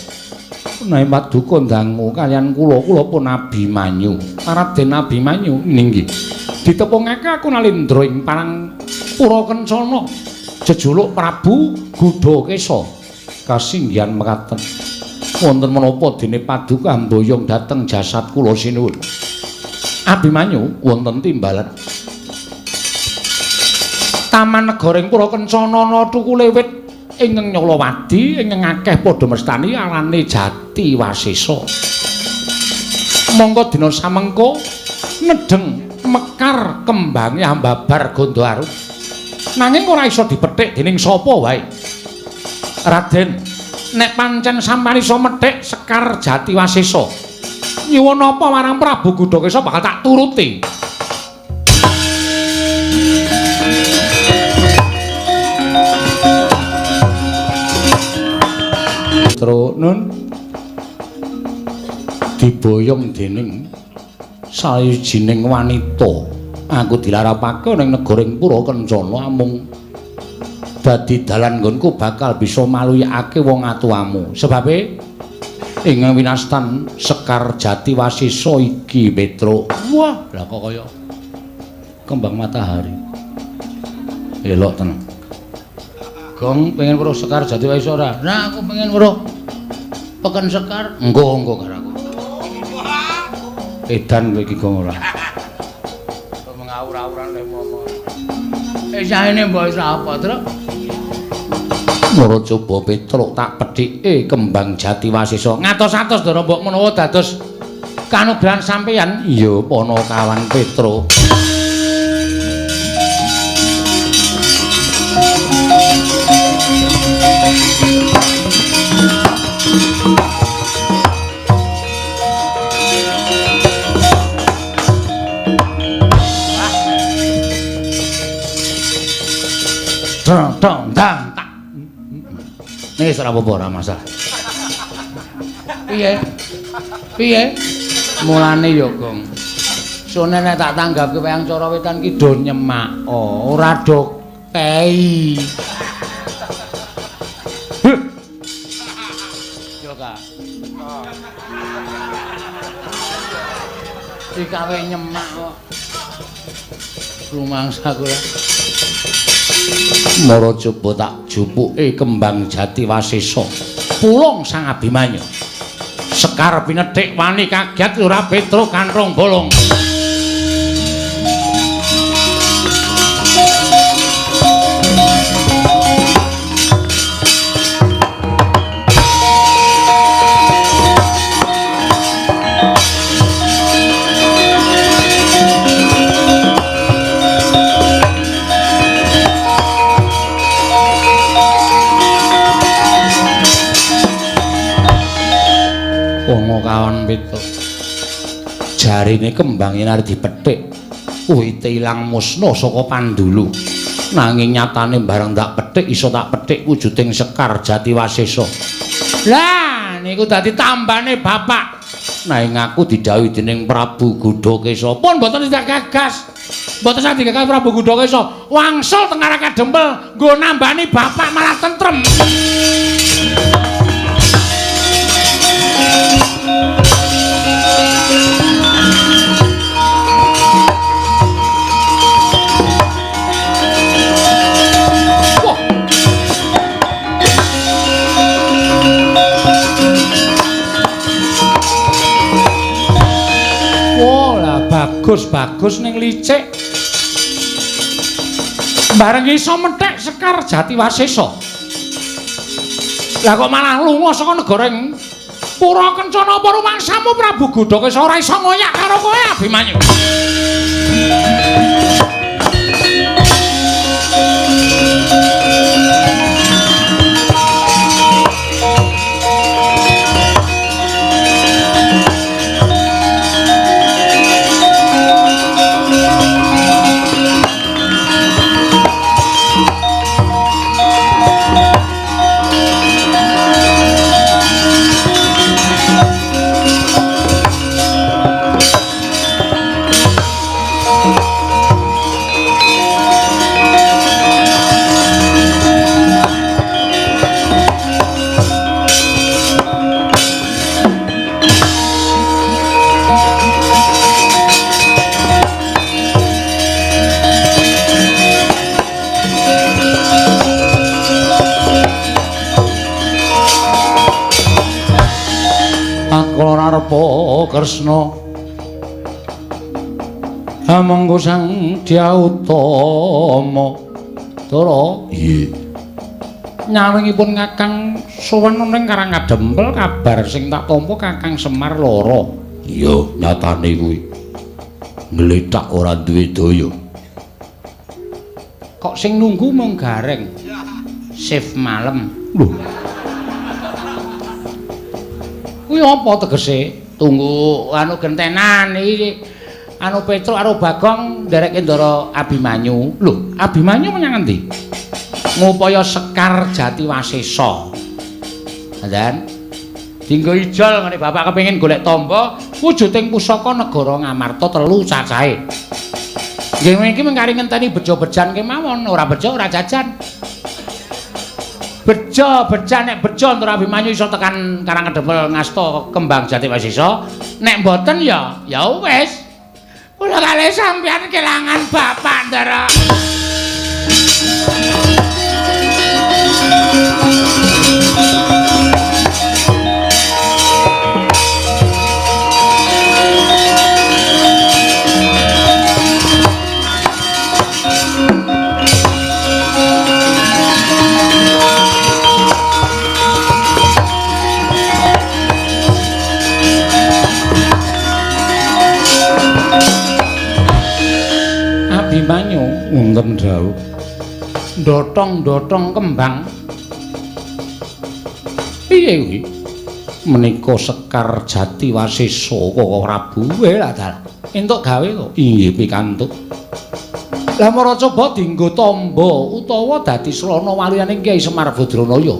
Menawi paduka ndangu kaliyan kula, kula pun Abimanyu. Raden Abimanyu ninggih. Ditepungake aku Nalindra ing Parang Pura Kencana jejuluk Prabu Gudhakesa. Kasinggihan mekaten. Wonten menapa dene paduka mboyong dhateng jasad kula sinuwun. Abimanyu wonten timbalan. Taman negara ing Pura Kencana ana thukule wit ingkang nyalawadi ingkang akeh padha mestani arane Jati Wasesa. Mongko dina samengko nedheng mekar kembange ambabar gondo arum. Nanging ora iso dipethik dening sapa wae. Raden, nek pancen sampeyan iso methik sekar Jati Wasesa, nyuwun apa marang Prabu Gudhakesa bakal tak turuti. Nun diboyong dening sawijining wanita. Aku dilarapake ning negara ing Pura Kencana amung dadi dalan nggonku bakal bisa maluyakake wong atuwamu. Sebabe ing winastan sekar Jati Wasesa iki Petruk. Wah, lah kok kaya kembang matahari. Elok tenan. Gong pengen weruh sekar Jati Wasesa ora? Nah, aku pengen weruh peken sekar. Engko engko karo aku. Edan kowe iki Gong ora. Kok mengawur-awuran lek ngomong. Saene mbok iso apa, Truk? Moro coba Petruk tak pedhike kembang Jati Wasesa. Ngatos-atos Ndara mbok menawa dados kanugrahan sampeyan. Iya, Panakawan Petruk. Dong dong dang tak. Nih ora apa-apa ora masalah. Piye? Piye? Mulane ya, Gong. Sone nek tak tanggapke wayang cara wetan ki do nyemak, ora do kei. Yo, Kak. Dikawe nyemak kok. Rumangsa kula. Mara coba tak jupuke kembang Jati Wasesa. Pulung Sang Abimanyu. Sekar pinethik wani kaget ora Petruk kanthong bolong. Kawan Petruk. Jarine kembang yen arep dipethik, wite ilang musna saka pandulu. Nanging nyatane bareng tak petik iso tak petik wujuding sekar Jati Wasesa. Lah niku dadi tambane bapak. Nanging aku didhawuhi dening Prabu Gudhakesa. Pun mboten digagas. Mboten sah digagas Prabu Gudhakesa. Wangsul teng arah kadempel nggo nambani bapak malah tentrem. Bagus-bagus ning licik. Bareng iso methek sekar Jati Wasesa. Lah kok malah lunga saka negara ing Pura Kencana apa rumangsamu Prabu Gudhakesa ora iso ngoyak karo kowe Abimanyu? Arepa Kresna amangga Sang Dya Utama Dara. Iya. Nyawingipun Kakang sowan ning Karangadempel kabar sing tak tampa Kakang Semar lara. Iya, nyatane kuwi nglethak ora duwe daya. Kok sing nunggu mung Gareng. Shift malem. Lho. Kuwi apa tegese? Tunggu anu gentenan iki anu Petruk karo Bagong ndereke Ndara Abimanyu. Lho, Abimanyu menyang endi? Ngupaya Sekar Jati Wasesa. Dan dinggo ijol ngene bapak kepengin golek tamba wujuding pusaka negara Ngamarta telu cacahe. Nggih iki mengkari ngenteni bejo-bejan kemawon, ora bejo ora jajan. Bejo bejan nek bejo Ndara Abimanyu iso tekan Karangadempel ngasta kembang Jati Wasesa, nek mboten ya ya wis. Kula kalih sampeyan kelangan bapak Ndara. Abimanyu wonten dawuh. Ndotong-ndotong kembang. Piye kuwi? Menika Sekar Jati Wasesa Koko Prabu. Lah dalah. Entuk gawe kok. Inggih pikantuk. Lah mara coba dienggo tamba utawa dadi slana waliyane Kyai Semar Badranaya.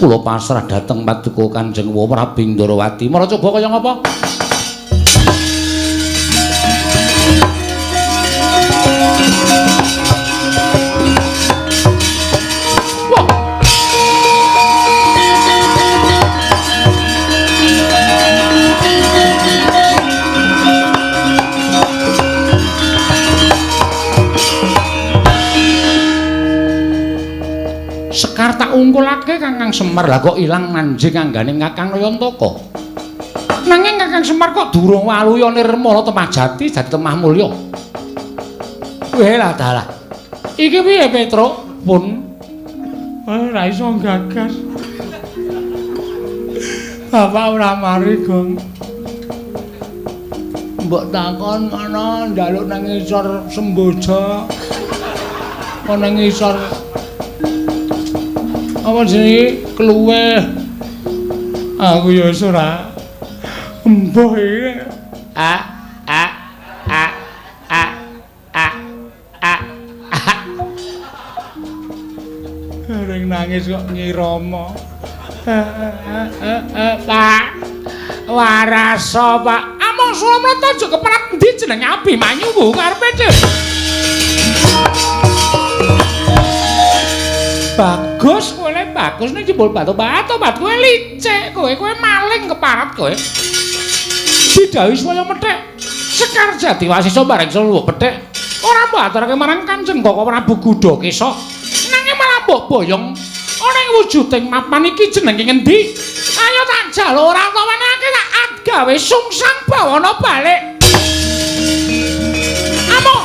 Kula pasrah dhateng paduka Kanjeng Prabu Ndrawati. Mara coba kaya ngapa? Sekar tak ungkulake Kakang Semar, lah kok ilang manjing anggane Kakang Nayantaka. Nanging Kakang Semar kok durung waluya nirmala temah jati dadi temah mulya. Weh lah dalah. Iki piye Petruk? Pun ora iso gagas. Bapak ora mari, Gong. Mbok takon ana njaluk nang ngisor semboja. Ana ngisor apa jenenge kluweh. Aku ya wis ora embuh iki. A a a a a a a. Ring nangis kok nyirama. Pak waraso Pak. Among Sulamrata aja keperat endi jenenge Abimanyu ku karepe dhewe. Bagus kowe le bagus ning jebul batu-batu bat kowe licik kowe kowe maling keparat kowe. Didhawuhi supaya methek Sekar Jati Wasesa bareng seluwih pethek ora mbok aturake marang Kanjeng Koko Prabu Gudhakesa. Nanging malah mbok boyong ana ing wujuding mapan iki jenenge ngendi? Ayo tak jaluk ora tawanake tak gawe sungsang bawana balik. Amok.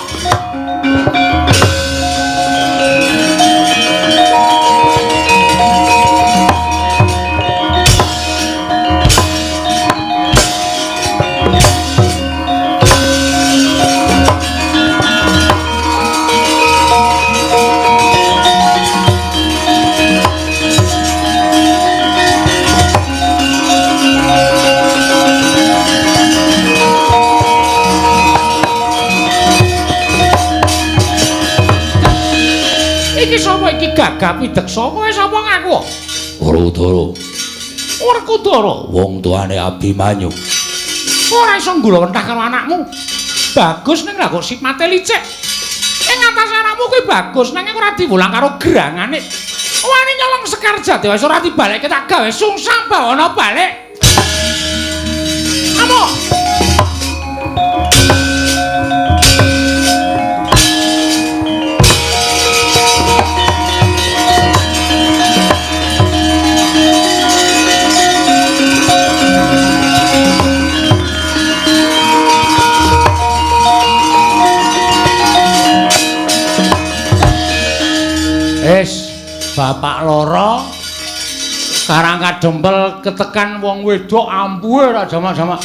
Gagah pideksa. Kowe sapa ngaku? Werkudara. Werkudara, wong tuane Abimanyu. Ora iso nggulawentah karo anakmu. Bagus ning lha kok sipate licik. Ing atase anakmu kuwi bagus nanging ora diwulang karo gerangane. Wani nyolong Sekar Jati wis ora dibalekke tak gawe sungsang bawana balik. Amuk. Es bapak loro Karang Kadempel ketekan wong wedok ampuhe ora jamak-jamak.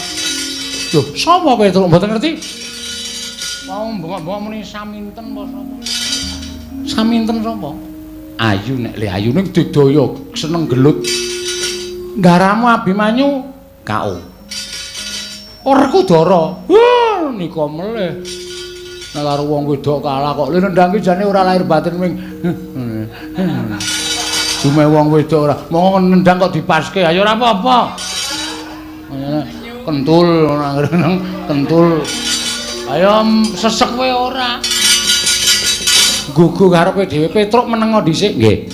Lho, sapa kowe Truk mboten ngerti? Mau bengok-bengok muni saminten apa sapa? Saminten sapa? Ayu nek le ayu ning digdaya seneng gelut. Ngaramu Abimanyu KO. Werkudara. Wah, nika melih. Nek karo wong wedok kalah kok lho nendang ki jane ora lahir batin ming. Dume wong wedok ora monggo nendang kok dipaske ayo ora apa-apa. Kentul kentul. Ayo sesek kowe ora. Gugu karepe dhewe Petruk menengo dhisik nggih.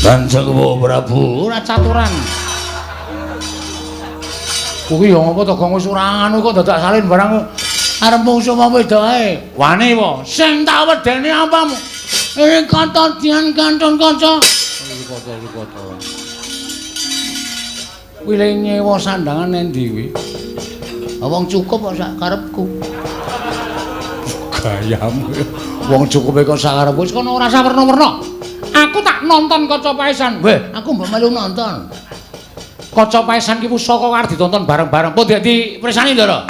Kanjeng Prabu ora caturan. Kuwi ya ngopo to gong wis ora anu kok dadak salin barang arep mungsuh wong wedok ae. Wani po. Sing tak wedeni apamu? Kata dian kantun kaca. Kata. Kuwi le nyewa sandangan endi kuwi? Wong cukup kok sak karepku. Gayamu. Wong cukup kok sak karepku wis kono ora usah werna-werna. Aku tak nonton Kaca Paesan. Weh, aku mbok melu nonton. Kaca Paesan ki pusaka arep ditonton bareng-bareng. Pun dadi pirsani, Ndara.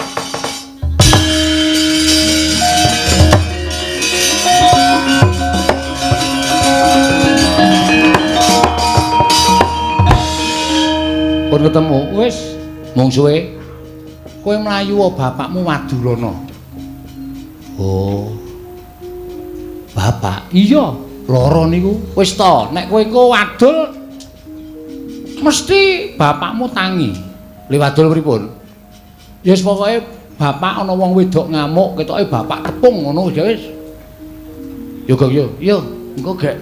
Pun ketemu, wis mungsuhe. Kowe mlayu bapakmu Wadulana. Oh. Bapak? Iya, lara niku. Wis to, nek kowe engko wadul mesti bapakmu tangi. Li wadul pripun? Ya wis pokoke bapak ana wong wedok ngamuk, ketoke bapak tepung ngono ya wis. Yo Gong yo, yo engko gek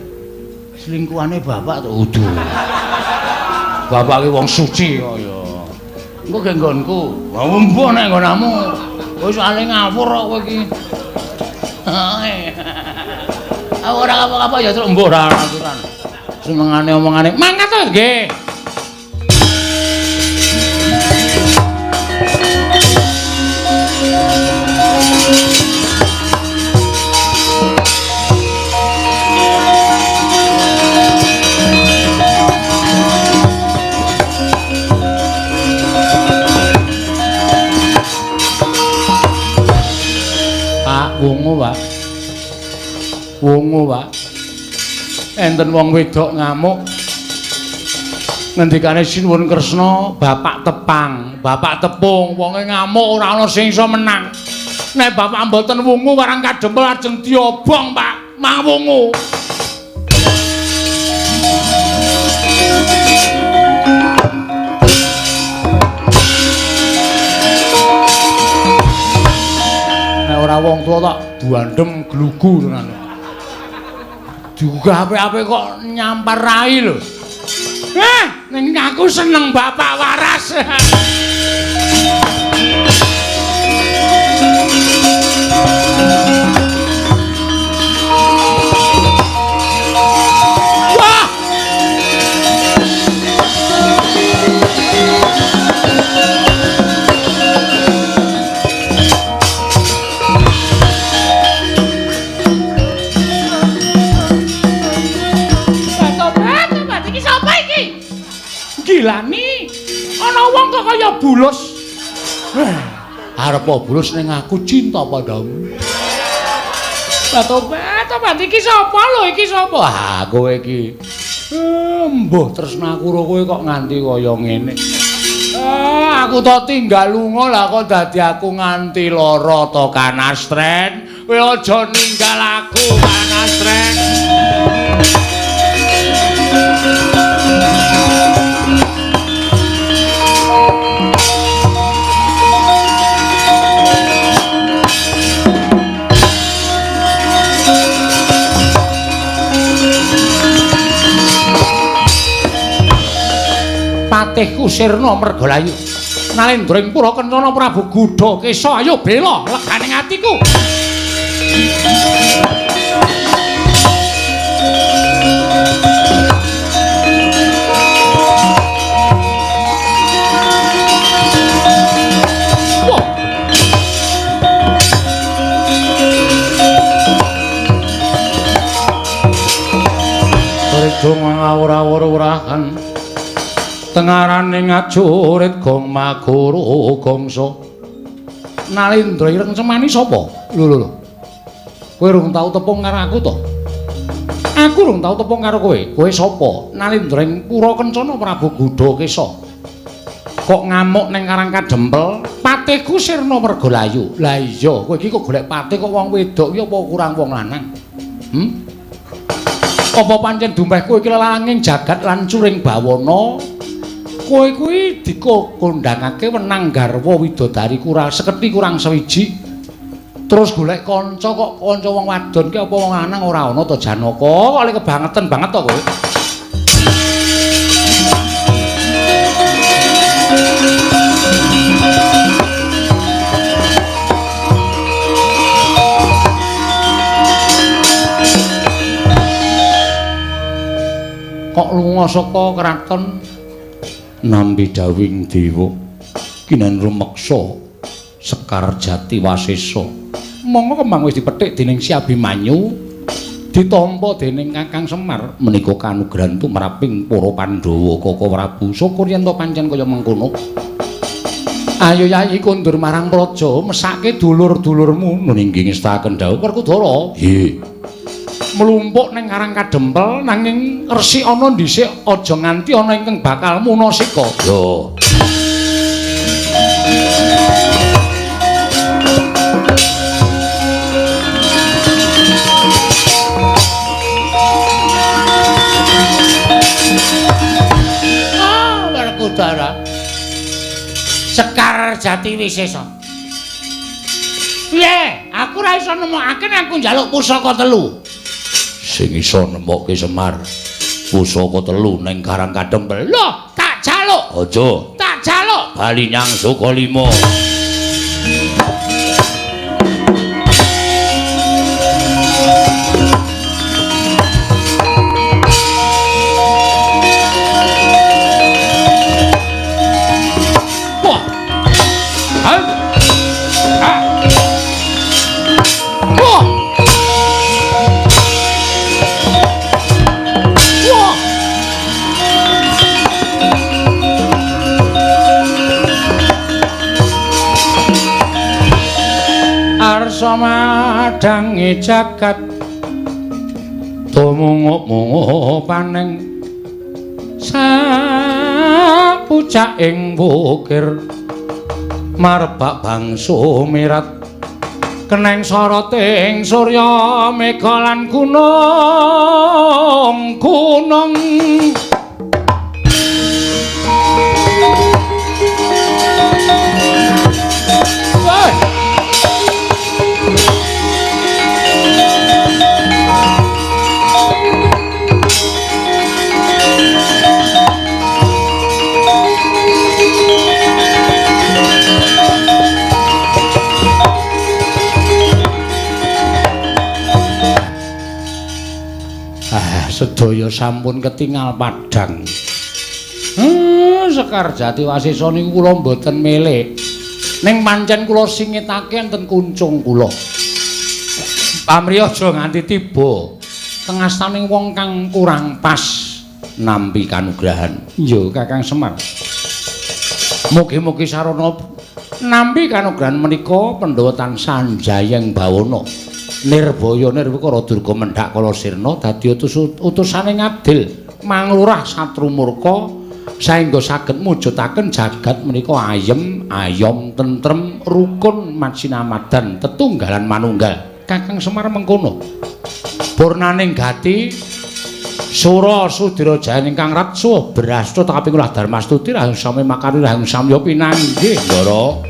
selingkuhane bapak to. Uduh. Bapak ki wong suci kok ya. Engko gek nggonku. Wah mbuh nek nggonamu. Wis ale ngawur kok kowe iki. Aku ora apa-apa ya truk mbuh ora aturan. Senengane omongane mangkat to nggih. Pak wungu, Pak. Wungu, Pak. Enten wong wedok ngamuk. Ngendikane Sinuwun Kresna, bapak tepang, bapak tepung, wonge ngamuk ora ana sing iso menang. Nek bapak mboten wungu warang Kadempel ajeng diobong, Pak. Mang wungu. Nek ora wong tuwa tak buandem glugu tenan. Diugah apik-apik kok nyampar rai lho. Ning aku seneng bapak waras. Wah! Tobat, iki sapa iki? Gilani, ana wong kok kaya bulus. Arep bulus ning aku cinta padamu. Tobat, iki sapa lho, iki sapa? Ah, kowe iki. Mbuh tresna aku karo kowe kok nganti kaya ngene. Aku to tinggal lunga lah kok dadi aku nganti lara to Kanastren. Kowe aja ninggal aku Kanastren. Patihku sirna mergalayu. Nalendra ing pura kencana Prabu Gudha Kesa, ayo bela legane atiku. Wah. Rejong ngawur-awur urahan. Tengarane ngajurit gong maguru gongso. Nalendra ireng cemani sapa? Lho lho lho. Kowe rung tau tepung karo aku to? Aku rung tau tepung karo kowe. Kowe sapa? Nalendra ing pura kencana Prabu Gudha Kesa. Kok ngamuk ning Karang Kadempel? Patihku sirna mergalayu. Lah iya, kowe iki kok golek patih kok wong wedok iki apa kurang wong lanang? Apa pancen dumeh kowe iki lelanging jagat lan curing bawana? Kowe kuwi dikondhangake wenang garwa widodari kurang seketi kurang sewiji. Terus golek kanca kok kanca wong wadon ki apa wong lanang ora ana to Janaka? Kok le kebangetan banget to kowe. Kok lunga saka kraton nampi dawing dewa kinan rumeksa Sekar Jati Wasesa. Monggo kembang wis dipethik dening Si Abimanyu, ditampa dening Kakang Semar. Menika kanugrahan tumraping para Pandhawa Kaka Prabu. Syukur yen to pancen kaya mengkono. Ayo Yayi kondur marang praja, mesake dulur-dulurmu. Nun inggih ngestakaken dawuh Werkudara. Nggih. Mlumpuk ning Karang Kadempel nanging resikana dhisik aja nganti ana ingkang bakal munasika. Yo. Ah, Werkudara. Sekar Jati Wisesa. Piye? Aku ora iso nemokake nek aku njaluk pusaka telu. Sing iso nemokke Semar pusaka telu ning Karang Kadempel. Lho, tak jaluk. Aja. Tak jaluk. Bali nyang Sukalima. Wah. Ha. Ha. Wah. Arsa madhangi jagat tumungup-mungup paning sapucaking wukir marbak bangsu mirat keneng soroting surya mega lan gunung gunung. Sedaya sampun ketingal padhang. Sekar Jati Wasesa niku kula mboten milih. Ning pancen kula singitake enten kuncung kula. Pamrih aja nganti tiba tengastaning wong kang kurang pas nampi kanugrahan. Iya, Kakang Semar. Mugi-mugi sarana nampi kanugrahan menika Pandhawa tansah njayeng bawana. Nirbaya nirwikara durga mendhak kala sirna dadi utusane ngadil manglurah satrumurka Saengga saged mujudaken jagat menika ayem, ayom, tentrem, rukun, masinamadan, tetunggalan manunggal. Kakang Semar mengkono. Purnaning gati Sura Sudira Jaya ingkang ratsuh brasta kaping ulah Darmastuti raheng sami makari raheng samya pinanggih, Ndara.